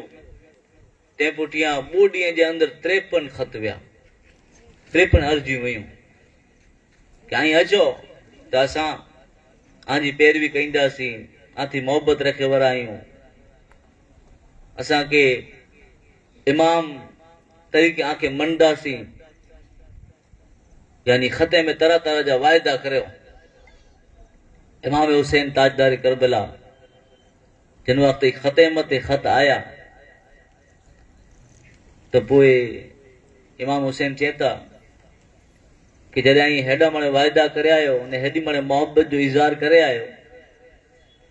تنهن پٺيان ٻه ڏينهن جي اندر 53 خط ويا 53 عرضيون ويون ڪي آئين اچو ته اسان آن جي پيروي ڪينداسين آن ٿي محبت رکي ورا آهيون اسان کي امام طريقي آن کي مڃنداسين يعني خطي ۾ طرح طرح جا واعدا ڪريو. امام حسين تاجدار ڪربلا جن وقت هي خطي مٿي خط آيا ته پوء امام حسين چئي ٿا ڪي جڏهن ائين هيڏا مڻ واعدا ڪري آيو ۽ هيڏي مڻ محبت جو اظهار ڪري آيو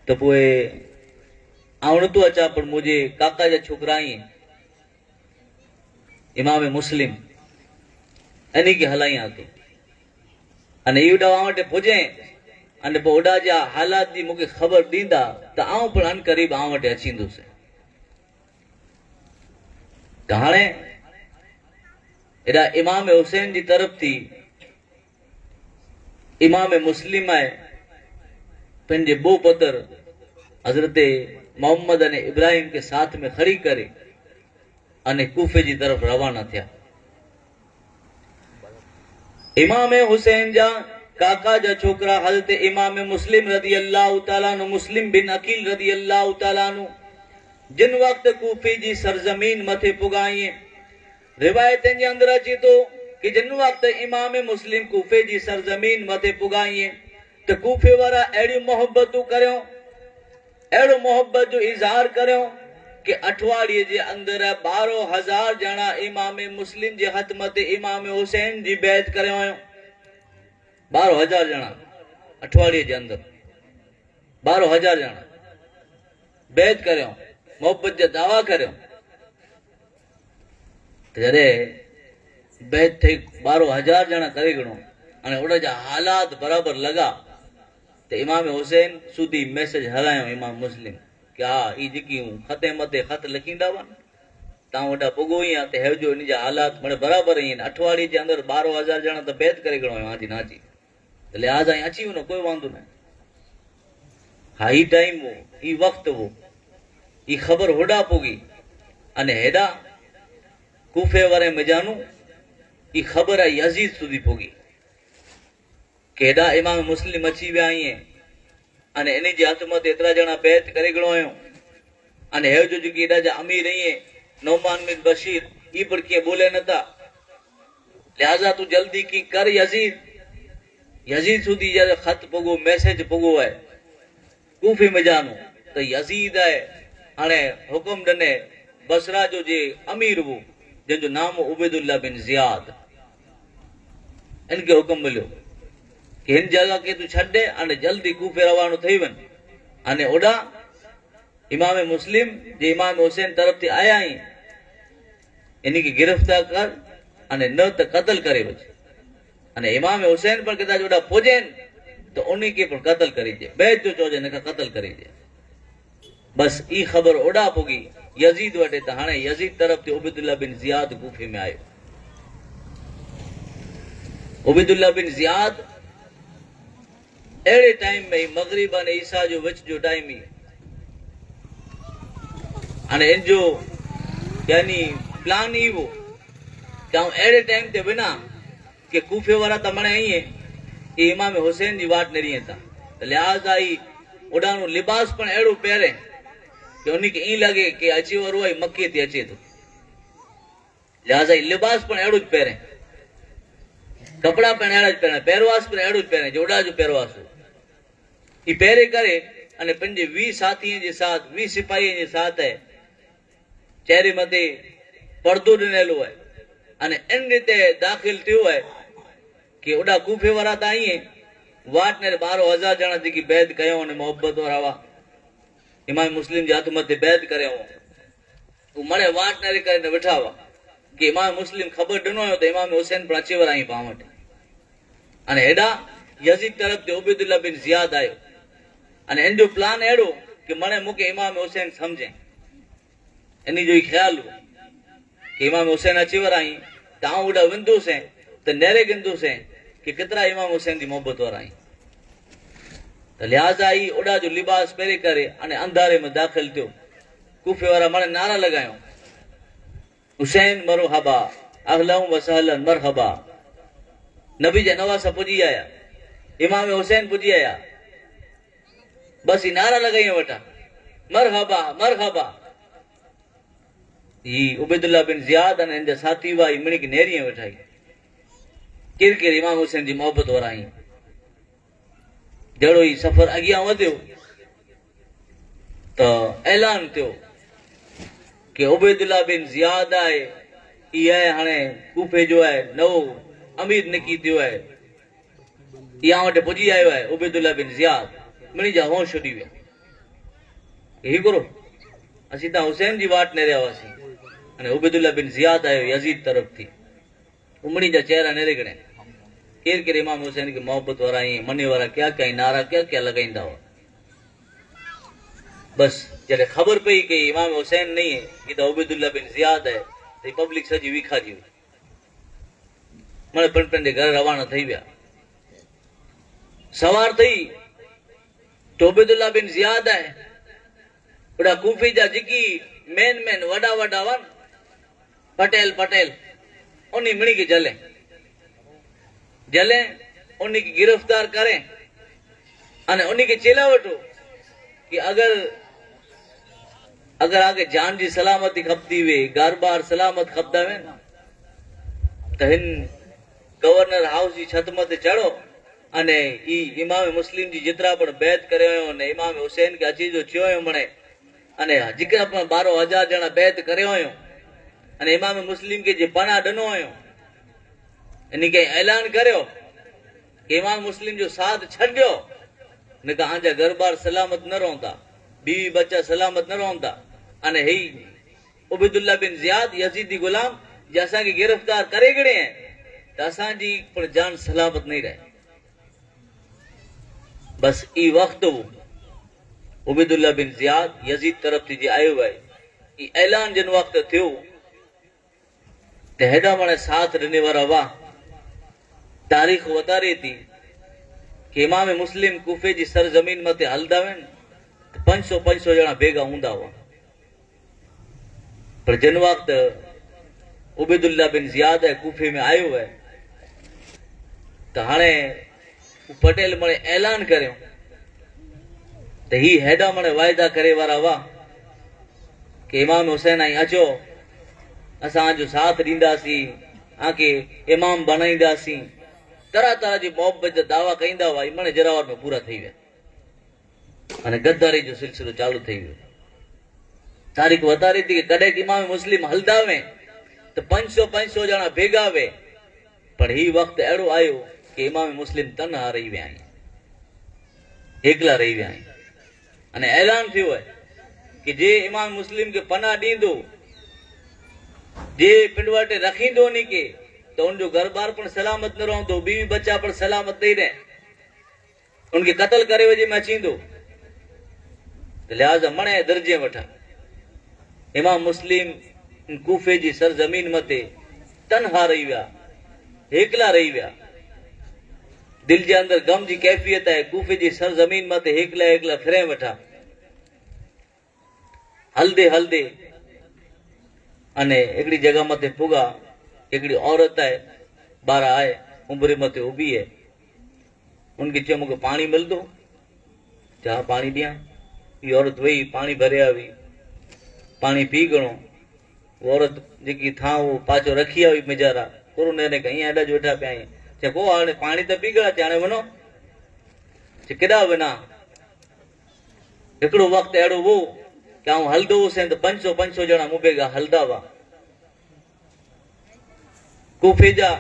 ته پوء آئون نٿو اچان پر منهنجي ڪاڪا جا ڇوڪرا آهن امام مسلم انهي کي هلائيان ٿو ان اهو ڏانهن آئون وٽ پڄين ان پوء اڏا جا حالات جي مون کي خبر ڏيندا ته آئون پڻ ان قريب آئون وٽ اچيندس ته هاڻي اڏا امام حسين جي طرف ٿي امام مسلم آهي پنهنجي بو پتر حضرت मोहम्मद अने इब्राहिम खे साथ में खड़ी करे अने कूफे जी तरफ़ रवाना थिया। इमाम हुसैन जा काका जा छोकिरा हज़रत इमाम मुस्लिम रदी अल्लाह तआला अन्हु, मुस्लिम बिन अकील रदी अल्लाह तआला अन्हु, जिन वक़्त कूफे जी सरज़मीन मथे पुॻा आहीं, रिवायतनि जे अंदरि अचे थो कि जिन वक़्त इमाम मुस्लिम कूफे जी सरज़मीन मथे पुॻा आहीं त कूफे वारा अहिड़ियूं मोहब्बतूं करियो, अहिड़ो मोहब्बत जो इज़हार करियो कि अठवाड़ीअ जे अंदरि 12,000 ॼणा इमाम मुस्लिम जे हथ मथे इमाम हुसैन जी बैत करे आयो। 12,000 ॼणा अठवाड़ीअ जे अंदरि 12,000 ॼणा बैत करियो, मोहब्बत जा दावा करियो। त जॾहिं बैत थई 12,000 ॼणा करे घणो अने उन जा हालात बराबरि लॻा त इमाम हुसैन सुधी मैसेज हलायो इमाम मुस्लिम कि हा ही जेकी ख़ते मथे ख़त लिखींदा हुआ तव्हां वटां पुॻो ई आहे त हे जो इन जा हालात माना बराबरि ई आहिनि। अठवाड़ीअ जे अंदरि 12,000 ॼणा त बैत करे घणो आहियो हाजी नाजी, त लिहाज़ा अची वञो, कोई वांदो न। हा ही टाइम हो, ही वक़्तु हो, ही ख़बर होॾा पुॻी अने हेॾा कूफे वारे मिजानू ही ख़बर आई यज़ीद सुधी पुॻी कि हेॾा इमाम मुस्लिम अची विया आहिनि अने इन जे हथ मथे एतिरा ॼणा बैत करे घणो आहियो अने हे जो जेकी हेॾा जा अमीर आहिनि नौमान बिन बशीर ई पर कीअं ॿोले नथा, लिहाज़ा तूं जल्दी की कर यज़ीद। यज़ीद सुधी जॾहिं ख़त पुॻो, मैसेज पुॻो आहे कूफे में जानू त यज़ीद आहे हाणे हुकुम ॾिने बसरा जो जे अमीर हुओ जंहिंजो नाम हो उबैदुल्ला बिन ज़ियाद, इनखे हुकुम मिलियो कि हिन जॻह खे तूं छॾे अने जल्दी कूफे रवानो थी वञ अने ओॾा इमाम मुस्लिम जे इमाम हुसैन तरफ़ ते आया आहिनि इन खे गिरफ़्तार कर अने न त क़तल करे वञ अने इमाम हुसैन पर कदाच ओॾा पुॼनि त उन खे पिणु क़तल करे ॾे, बैत जो चओजे हिन खां क़तल करे ॾे। बसि ई ख़बर ओॾा पुॻी यज़ीद वटि त हाणे यज़ीद तरफ़ ते उबैदुल्ला बिन ज़ियाद कूफे में आयो। उबैदुल्ला बिन ज़ियाद अहिड़े टाइम में मग़रिब अने ईसा जो विच जो टाइम ई हाणे इन जो यानी प्लान ई हुओ त आउं अहिड़े टाइम ते वञा कि कूफे वारा त मणे ईअं ई इमाम हुसैन जी वाट निरी था, त लिहाज़ा ई ओॾाणो लिबास पिणु अहिड़ो पहिरे कि उनखे ईअं लॻे कि अचे वारो आहे मक्के ते अचे थो, लिहाज़ा ई लिबास पिणु अहिड़ो पहिरे, कपिड़ा पिणु अहिड़ा पहिरे, पहिरवास पिणु अहिड़ो पहिरे जो ओॾा जो पहिरवास हो। ई पहिरे करे अने पंहिंजे 20 साथीअ जे साथ 20 सिपाहीअ जे साथ आहे चेहरे मथे पर्दो ॾिनल आहे अने इन रीते दाख़िल थियो आहे कि ओॾा कूफे वारा त ईअं वाट ने 12,000 ॼणा जेकी बैत कयो अने मोहब्बत वारा हुआ इमाम मुस्लिम जे हथ मथे बैत करे हूँ मणे वाट ने करे वेठा हुआ कि इमाम मुस्लिम ख़बर ॾिनो हुयो त इमाम हुसैन पिणु अचे वारा आहीं पाण वटि। अने हेॾा यज़ीद तरफ़ ते उबैदुल्ला बिन ज़ियाद आयो अने इन जो प्लान अहिड़ो कि मणे मूंखे इमाम हुसैन सम्झे, इन जो ई ख़्यालु हो कि इमाम हुसैन अचे वारा आहीं त आउं ओॾा वेंदुसि त नेरे कंदुसि कि केतिरा इमाम हुसैन जी मोहबत वारा आहीं। त लिहाज़ा ई ओॾा जो लिबास पहिरे करे अने अंधारे में दाख़िल थियो। कूफे वारा मणे नारा लॻायो हुसैन मरहबा अहलन व सहलन मरहबा। नबी जा नवासा पुॼी आया, इमाम हुसैन पुॼी आया, बसि ई नारा लॻाई वठा मरहबा मरहबा। ही उबैदुल्ला बिन ज़ियाद अने हिन जा साथी हुआ ई मिणी नेरीअ वेठा ई केरु केरु इमाम हुसैन जी मोहबत वारा आहिनि। जहिड़ो ई सफ़र अॻियां वधियो त ऐलान थियो कि उबैदुल्ला बिन ज़ियाद आहे इहा आहे हाणे कूफे जो आहे नओं अमीर निकी थियो आहे, इहा वटि पुॼी आयो आहे उबैदुल्ला बिन ज़ियाद। मिणी जा होश उॾी विया हिकिड़ो असीं त हुसैन जी वाट नेरिया हुआसीं अने उबैदुल्ला बिन ज़ियाद आयो यज़ीद तरफ़ थी, उमड़ी जा चेहरा नेरे गणे केरु केरु इमाम हुसैन खे मोहबत वारा आहिनि मने वारा क्या क्या नारा क्या क्या लॻाईंदा हुआ। बसि जॾहिं ख़बर पई कि इमाम हुसैन नहीं है कि त उबैदुल्ला बिन ज़ियाद आहे त पब्लिक सॼी विखाजी वई, माना पिणु पंहिंजे घर रवाना थी विया। सवार थई त उबैदुल्ला बिन ज़ियाद आहे ओॾा कूफ़े जा जेकी मेन मेन वॾा वॾा हुआ पटेल पटेल उन मिणी खे जले जले उन खे गिरफ़्तार करे अने उन खे चेला वठो कि अगर अगर आगे जान जी सलामती खपंदी हुए घर बार सलामत खपंदा हुए त हिन गवर्नर हाउस जी छत मथे चढ़ो अने ई इमाम मुस्लिम जी जेतिरा पण बैत करे हुयो अने इमाम हुसैन खे अची जो थियो हुयो मणे अने जेका पण 12,000 ॼणा बैत करे हुयो अने इमाम मुस्लिम खे जे पनाह ॾिनो हुयो इन खे ऐलान करियो कि इमाम मुस्लिम जो साथ छॾियो न त आंजा घर बार सलामत न रहंदा, बीवी बच्चा सलामत न रहंदा। अने ही उबैदुल्ला बिन ज़ियाद यज़ीदी गुलाम जे असांखे गिरफ़्तार करे गणे त असांजी पण जान सलामत नहीं रहे। बस ई वक़्तु हो उबैदुल्ला बिन ज़ियाद यज़ीद तरफ़ थी जे आयो आहे, ई ऐलान जिन वक़्तु थियो त हेॾा माणे साथ ॾिने वारा हुआ। तारीख़ वतारे थी कि इमाम मुस्लिम कूफ़े जी सरज़मीन मथे हलंदा हुआ त 500-500 ॼणा भेगा हूंदा हुआ। पर जिन वक़्तु उबैदुल्ला बिन ज़ियाद कूफ़े में आयो आहे त हाणे पटेल मणे ऐलान करियो त ही हेॾा मणे वाइदा करे वारा हुआ कि इमाम हुसैन आई अचो असां जो साथ ॾींदासीं, आके इमाम बणाईंदासीं। तरह तरह जी मोहब्बत जा दावा कंदा हुआ, मणे जरावर में पूरा थी विया अने गद्दारी जो सिलसिलो चालू थी वियो। तारीख़ वतारी थी कि कॾहिं इमाम मुस्लिम हलंदा हुए त 500-500 ॼणा भेगा हुए, पर ही वक़्तु अहिड़ो आयो कि इमाम मुस्लिम तनहा रही विया आहिनि, एकला रही विया आहिनि। अने ऐलान थियो आहे कि जे इमाम मुस्लिम खे पनाह ॾींदो, जे पिंडवाटे रखींदो उन खे, त उनजो घर बार पण सलामत न रहंदो, बीवी बच्चा पण सलामत नहीं रहे, उनखे क़तल करे वजे में अची ईंदो। त लिहाज़ा मणे दर्जे वठा इमाम मुस्लिम कूफ़े जी सरज़मीन मथे तनहा रही विया, एकला रही विया। दिल जे अंदरि गम जी कैफ़ियत आहे, कूफ़े जी सरज़मीन मथे एकला एकला फिरे वेठा। हलदे हलदे अने हिकिड़ी जॻह मथे पुॻा, हिकिड़ी औरत आहे, ॿार आहे, उमिरि मथे उभी आहे। उनखे चयो मूंखे पाणी मिलंदो? चा पाणी ॾियां। हीअ औरत वई पाणी भरे आई, पाणी पी घणो। औरत जेकी थां उहो पाछो रखी आई मिजारा कोरो ने ईअं हेॾा जो वेठा पिया आहियूं। चए पोइ हाणे पाणी त पी गया, हाणे वञो। चए केॾां वञा? हिकिड़ो वक़्तु अहिड़ो हुओ कि आउं हलंदो हुउसि त 500-500 ॼणा मूं भेगा हलंदा हुआ। कूफ़े जा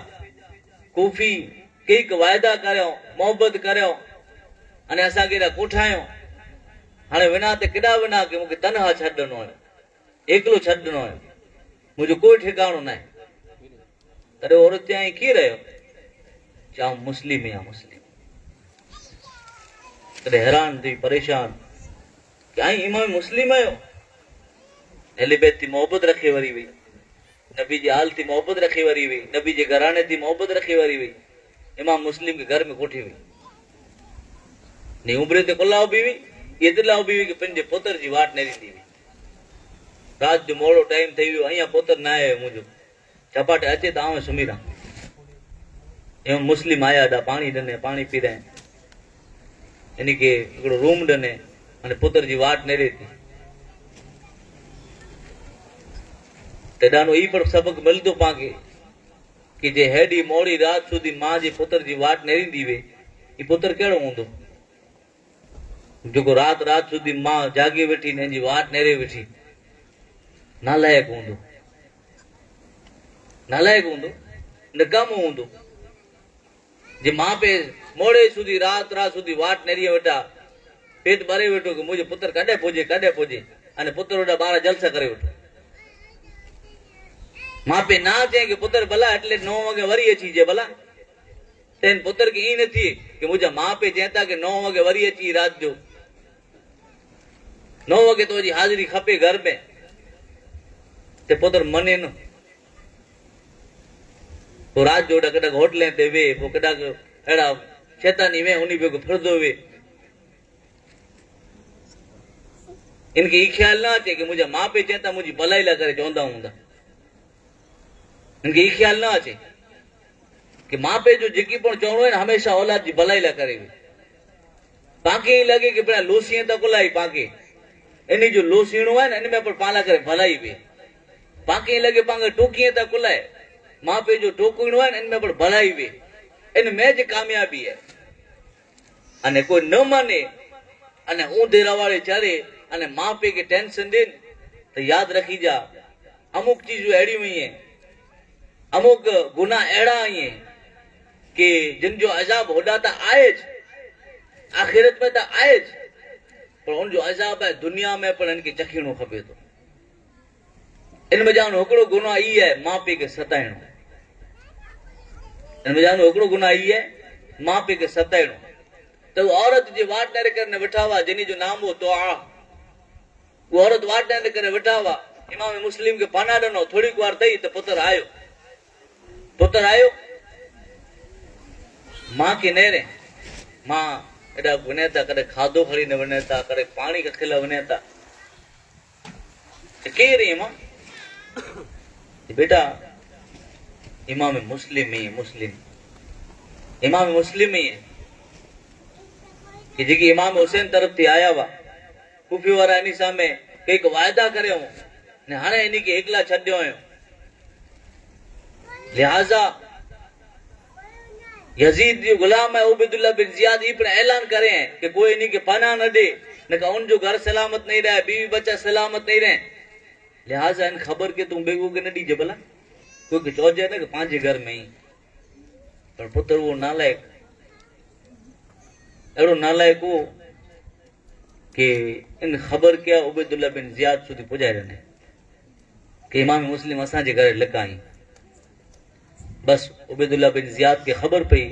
कूफ़ी केईक वाइदा करियो, मोहबत करियो अने असांखे हेॾा कोठायो। हाणे वञा त केॾां वञा कि मूंखे तनहा छॾी ॾिनो आहे, एकलो छॾी ॾिनो आहे, मुंहिंजो कोई ठिकाणो न आहे। तॾहिं औरत चयईं कीअं रहियो? चए मुस्लिम आहियां, मुस्लिम। तॾहिं हैरान थी, परेशान कि आई इमाम मुस्लिम आहियो? अहले बैत थी मोहबत रखे वरी वई, नबी जी आल थी मोहबत रखे वरी वई, नबी जे घराने थी मोहबत रखे वरी वई, इमाम मुस्लिम के घर में कोठी वई। नी उमिरि ते कुला उभी हुई, एतिरा उभी हुई कि पंहिंजे पुत्र जी वाट न ॾींदी हुई। राति जो मोड़ो टाइम थी वियो, अञा पुत्र न आयो मुंहिंजो, चपाटे अचे त आउं सुम्ही रहां। इमाम मुस्लिम आया, ॾा पाणी ॾिने, पाणी पी रहे, इन खे हिकिड़ो रूम ॾिने अने पुत्र जी वाट न ॾिए थी। त ॾाढो ई पण सबक़ मिलंदो पाणखे कि जे हेॾी मोड़ी राति सुधी मां जे पुत्र जी वाट न ॾींदी हुई, ई पुत्र कहिड़ो हूंदो जेको राति राति सुधी मां जाॻे वेठी हिन जी वाट नेरे वेठी? नालायक हूंदो, नालायक हूंदो, निकमो हूंदो। जे मां पे मोड़े सुधी राति राति सुधी वाट नेरी वेठा, पेट भरे वेठो कि मुंहिंजो पुत्र कॾहिं पुॼे कॾहिं पुॼे, अने पुत्र वॾा ॿार जलसा करे वेठो। मां पे ना चए कि पुत्र भला एटले 9 वॻे वरी अची जे भला, त हिन पुत्र खे ईअं न थिए कि मुंहिंजा मां पे चए था कि 9 वॻे वरी अची, राति जो 9 वॻे तुंहिंजी हाज़िरी खपे घर में, त पुत्र मञे न। पोइ राति जो केॾां होटल ते वे, पोइ केॾां अहिड़ा शैतानी वे, उन भेॻो फिरंदो वे। इन खे इहो ख़्यालु न अचे की मुंहिंजा माउ पीउ चवन था मुंहिंजी भलाई लाइ करे चवंदा हूंदा। इन खे इहो ख़्यालु न अचे की माउ पीउ जो जेकी पिणु चवणो आहे न हमेशा औलाद जी भलाई लाइ करे। पाण खे ईअं लॻे की पिण लोसीअ त कुलाई पाण खे इन जो लोसीणो आहे न इन में पिणु पाण लाइ करे भलाई बि। पाण खे ईअं लॻे पाण खे टोकीअ त कुलाए, माउ पीउ जो टोकणो आहे न इन में पिणु भलाई बि, इन में जी कामयाबी आहे। अने कोई न माने अने ऊंधे रवाड़े चढ़े अने माउ पीउ खे टेंशन ॾियनि त यादि रखी जा अमुक चीज़ूं अहिड़ियूं आहिनि, अमुक गुनाह अहिड़ा आहिनि की जिन जो अज़ाब होॾा त आहे आख़िरत में त आहे, पर उनजो अज़ाब आहे दुनिया में पिणु हिनखे चखिणो खपे थो। इन में जानो हिकिड़ो गुनाह इहो आहे माउ पीउ खे सताइणो। इन में जानो हिकिड़ो गुनाह इहो आहे माउ पीउ खे सताइणो। त औरत जे वाट ॾारे करे वेठा हुआ जिन जो नाम हो दुआ, उहा औरत वाट ॾारे करे वेठा हुआ। इमाम मुस्लिम खे पना ॾिनो, थोरी वार अथई त पुत्र आयो, पुत्र आयो मां खे नेरे मां एॾा वञे था, कॾहिं खाधो खणी न वञे था, कॾहिं पाणी रखियल वञे था। केरु आई मां? बेटा इमाम मुस्लिम ही मुस्लिम, इमाम मुस्लिम ही कि जेकी इमाम हुसैन तरफ़ थी आया हुआ कूफी वारा इन साम्हूं कंहिं वाइदा करे ने हाणे इन खे एकला छॾियो आहियूं। लिहाज़ा यज़ीद जो ग़ुलाम आहे उबैदुल्ला बिन ज़ियाद ई पिणु ऐलान करे कि कोई इन खे पनाह न ॾे, न का उनजो घर सलामत नहीं रहे, बीवी बच्चा सलामत नहीं रहे। लिहाज़ा इन ख़बर खे तूं बेगो खे न ॾिजे, भला कोई खे चवजे न कि पंहिंजे घर में ई। पर पुत्र उहो नालाइक़, अहिड़ो नालाइक़ हो कि इन ख़बर खे उबैदुल्ला बिन ज़ियाद सुधी पुॼाए ॾिने कि इमाम मुस्लिम असांजे घर लॻा आहिनि। बसि उबैदुल्ला बिन ज़ियाद खे ख़बर पई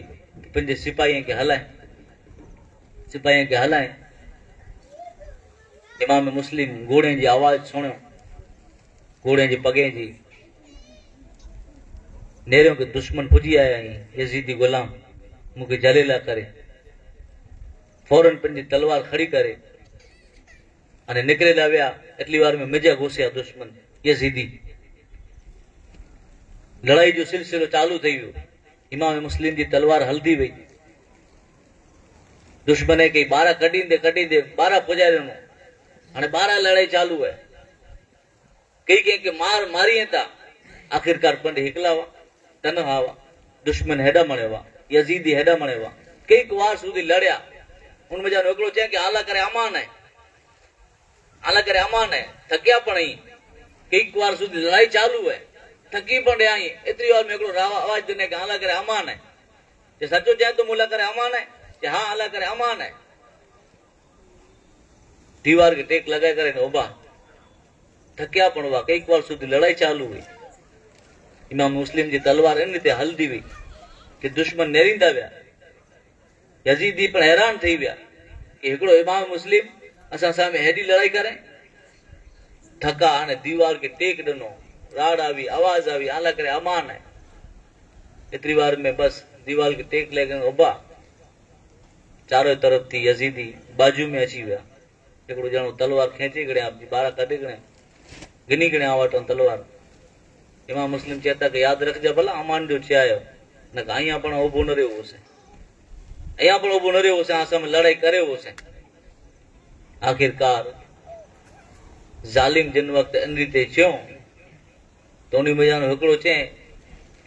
पंहिंजे सिपाहीअ खे हलाए, सिपाहीअ खे हलाए। इमाम मुस्लिम घोड़े जी आवाज़ सुणियो, घोड़े जी पगे जी नेरियो के दुश्मन पुॼी आया आहिनि, यज़ीदी ग़ुलाम मूंखे जलेला करे। फ़ौरन पंहिंजी तलवार खड़ी करे अने निकिरे ला विया। एतिरी वार में मिजा घुसिया दुश्मन यज़ीदी। लड़ाई जो सिलसिलो चालू थी वियो। इमाम मुस्लिम जी तलवार हलदी वई। दुश्मन खे ॿारहं कढींदे कढींदे ॿारहं पुॼाए ॾिनो। हाणे ॿारहं लड़ाई चालू आहे, कई कंहिंखे मार मारी था। आख़िरकार पंहिंजे हिकिला हुआ, तनहा हुआ, दुश्मन हेॾा मणे हुआ, यज़ीदी हेॾा मणे हुआ। कई वार सुधी लड़िया। उन में हिकिड़ो चए की आला करे अमान आहे, आला करे अमान आहे। थकिया पण आहीं, कई वार सुधी लड़ाई चालू आहे, थकी पण रहिया आहीं। एतिरी वार में हिकिड़ो आवाज़ ॾिने की आला करे अमान आहे। चए सचो चए थो मूं करे अमान आहे? चए हा आला करे अमान आहे। दीवार खे टेक लॻाए करे उभा थकिया पण हुआ। कई वार सुधी लड़ाई चालू हुई। इमाम मुस्लिम जी तलवार इन ते हलदी वई कि दुश्मन नेरींदा विया। यज़ीदी पण हैरान थी विया कि हिकिड़ो इमाम मुस्लिम असां साम्हूं हेॾी लड़ाई करे। थका हाणे दीवार खे टेक ॾिनो, राड़ आई, आवाज़ आई, आला करे अमान आहे। एतिरी वार में बसि दीवार खे टेक लॻाए उभा। चारों तरफ़ थी यज़ीदी बाजू में अची विया। हिकिड़ो ॼणो तलवार खेचे कणे ॿारहं कढे कणे गिनी कणे वटि तलवार। इमाम मुस्लिम चए था कि यादि रखिजो भला अमान जो चयायो, न त अञा पाण उभो न रहियो हुउसि, अञा पाण उभो न रहियो हुउसि, असां लड़ाई करे हुउसि। आख़िरकार ज़ालिम जिन वक़्तु इन रीति चयो त उन में हिकिड़ो चए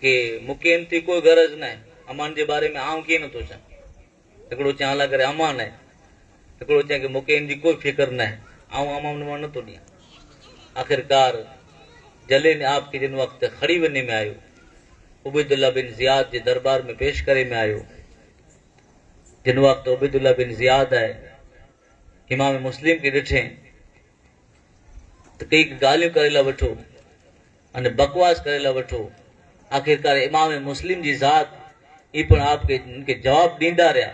कि मूंखे इन थी कोई गरज न आहे, अमान जे बारे में आउं कीअं नथो चवां। हिकिड़ो चए अलाह करे अमान आहे, हिकिड़ो चए कि मूंखे इन जी कोई फ़िक्र न आहे, आउं अमान मां नथो ॾियां। आख़िरकार जले ने आपके जिन वक़्तु खड़ी वञे में आयो, उबैदुल्ला बिन ज़ियाद जे दरबार में पेश करे में आयो। जिन वक़्तु उबैदुल्ला बिन ज़ियाद आहे इमाम मुस्लिम खे ॾिठे त कई ॻाल्हियूं करे लाइ वठो अने बकवास करे लाइ वठो। आख़िरकार इमाम मुस्लिम जी ज़ात ई पिणु आपके उनखे जवाब ॾींदा रहिया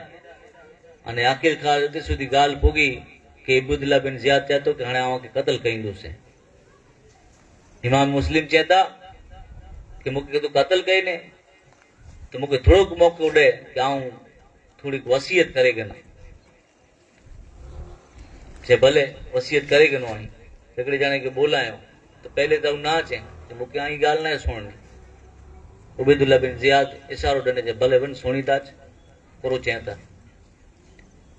अने आख़िरकार एतिरी सुधी ॻाल्हि पुॻी कि उबैदुल्ला बिन ज़ियाद चए थो कि हाणे आउं क़तलु कईंदुसि। इमाम मुस्लिम चए था कि मूंखे तूं क़तलु कई ने त मूंखे थोरो मौक़ो ॾे कि आउं थोरी वसीयत करे कना। چئي ڀلي وصيت करे गिनो आहीं। हिकिड़े ॼणे खे ॿोलायो त पहले त ना चए त मूंखे आई ॻाल्हि न आहे सुणणी। उबैदुल्ला बिन ज़ियाद इशारो ॾिने चए भले वञ सुणी था अच पूरो चए था।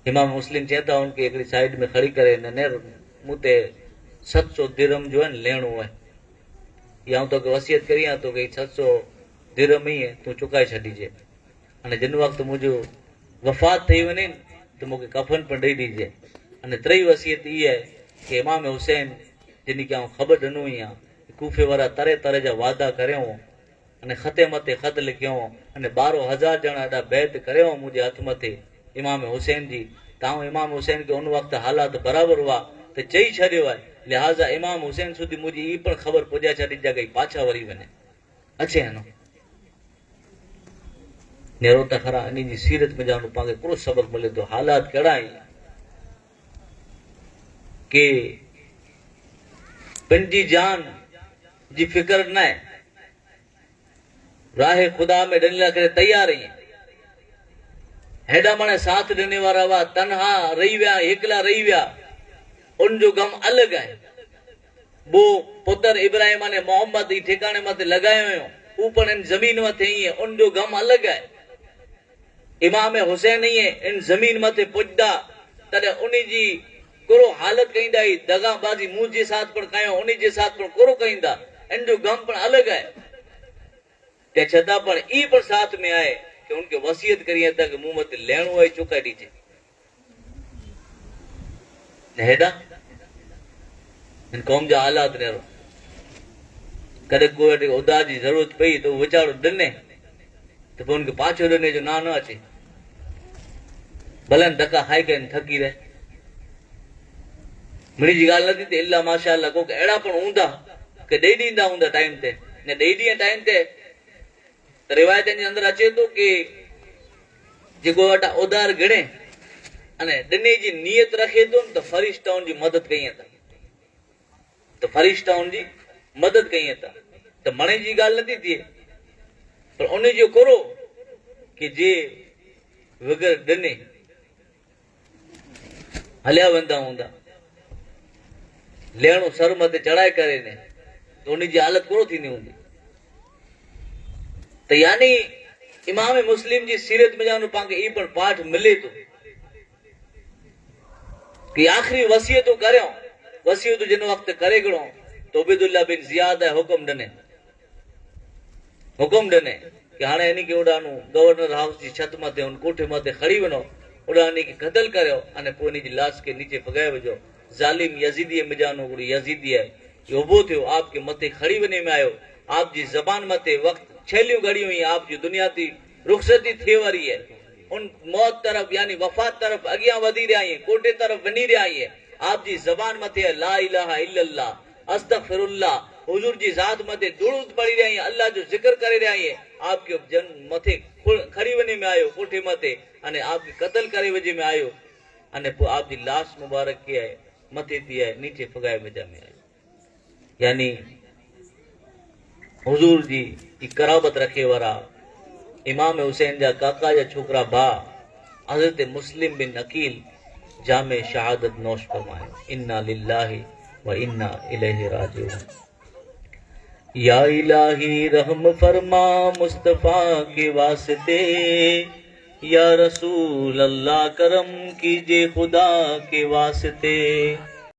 इमाम मुस्लिम चए था उनखे हिकिड़ी साइड में खड़ी करे न मूं ते 700 दिरहम जो आहे न लेणो आहे, या आउं तोखे वसियत करियाँ थो की 700 दिरहम ई तूं चुकाए छॾिजे अने जिन वक़्तु मुंहिंजो वफ़ात थी वञे त मूंखे कफ़न पिणु ॾेई ॾिजे। अने टिई वसियत इहा आहे की इमाम हुसैन जिन खे आउं ख़बर ॾिनो ई आहे कूफे वारा तरह तरह जा वादा करियो अने ख़ते मथे ख़त लिखियो अने 12,000 ॼणा एॾा बैत करियो मुंहिंजे हथ मथे इमाम हुसैन जी। त आउं इमाम हुसैन खे उन वक़्तु हालात बराबरि हुआ त चई छॾियो आहे, लिहाज़ा इमाम हुसैन सुधी मुंहिंजी इहा पिणु ख़बर पुॼाए छॾी जा पाछा वरी वञे अचे न नेरो त खरा। इन जी सीरत में जानो पाण खे हिकिड़ो सबक़ मिले थो। हालात कहिड़ा आहिनि की पंहिंजी जान जी फ़िक्र न आहे, राह ख़ुदा में ॾिनल करे तयारु आहीं। हेॾा माना साथ ॾिने वारा हुआ, तनहा रही विया, एकला रही विया, उनजो ग़म अलॻि आहे। ॿियो पुत्र इब्राहिम अने मोहम्मद ई ठिकाणे मथे लॻायो हुयो, हू पिणु इन ज़मीन मथे ईअं, उनजो ग़म अलॻि आहे। इमाम हुसैन ईअं इन ज़मीन मथे पुॼंदा तॾहिं उन जी कुरो हालत कईंदा हुई, दगाबाज़ी मुंहिंजे साथ पिणु कयो, उन जे साथ पिणु कुरो कईंदा, इन जो ग़म पिणु अलॻि आहे। ते छता पण ई पिणु साथ में आहे कि उनखे वसियत करी त मूं मथे लेणो आहे चुकाए ॾिजे। हेॾा हिन क़ौम जा हालात नेरो, कॾहिं कोई उधार जी ज़रूरत पई त उहो वीचारो ॾिने त पोइ हुनखे पाछो ॾिने जो ना न अचे, भले धक्का खाई करे थकी रहे। मिणी जी ॻाल्हि नथी थिए, इला माशा को अहिड़ा पिणु हूंदा की ॾेई ॾींदा हूंदा टाइम ते, न ॾेई ॾींहं टाइम ते। त रिवायतनि जे अंदरि अचे थो की जेको वटां उधार गिणे अने ॾिने जी नीयत रखे थो त फरिश्ता हुन जी मदद कई अथनि, त फरिश्ता हुन जी मदद कई अथनि। त मणे जी ॻाल्हि नथी थिए, पर उन जो करो की जे बगैर ॾिने हलिया वेंदा हूंदा, लेणो सर मथे चढ़ाए करे ने त उन जी हालत कोरो थींदी हूंदी। त यानी इमाम मुस्लिम जी सीरत में जानो पाण खे इहो पिणु पाठ मिले थो की आख़िरी वसियतूं करियो, वसियतूं जिन वक़्तु करे घणो त उबैदुल्ला बिन ज़ियाद हुकुम ॾिने, हुकुम ॾिने की हाणे इन खे ओॾां गवर्नर हाउस जी छत मथे हुन कोठे मथे खणी वञो, ओॾां इन खे क़तल करियो अने पोइ इन जी लाश खे नीचे फॻाए विझो। ज़ालिम यज़ीदीअ में जानो हिकिड़ो यज़ीदी आहे, इहो उभो थियो, आपके मथे खड़ी वञे में आयो, आप जी ज़बान मथे वक़्तु छेलियूं घड़ियूं हुई, आप जी दुनिया थी रुख़सती थिए वारी आहे, उन मौत तरफ़ यानी वफ़ात तरफ़ अॻियां वधी रहिया आहिनि, कोठे तरफ़ वञी रहिया आहिनि। आप जी ज़बान मथे ला इलाहा इल्लल्लाह अस्तग़फिरुल्लाह, हुज़ूर जी ज़ात मथे दुरूद पढ़ी रहिया आहिनि, अल्लाह जो ज़िक्र करे रहिया आहिनि। आपके जन मथे खड़ी वञे में आयो कोठे मथे अने आपके क़तल करे वजे में आयो अने पोइ आप जी लाश मुबारक खे आहे मथे थी आहे नीचे फॻाए वजा में आयो। यानी हुज़ूर जी कराबत रखे वारा इमाम हुसैन जा काका जा छोकिरा भाउ हज़रत मुस्लिम बिन अकील जामे शहादत नोश फरमायो। इन्ना लिल्लाहि व इन्ना इलैहि राजिऊन। या इलाही रहम फरमा मुस्तफ़ा के वास्ते, या रसूल अल्लाह करम कीजे खुदा के वास्ते।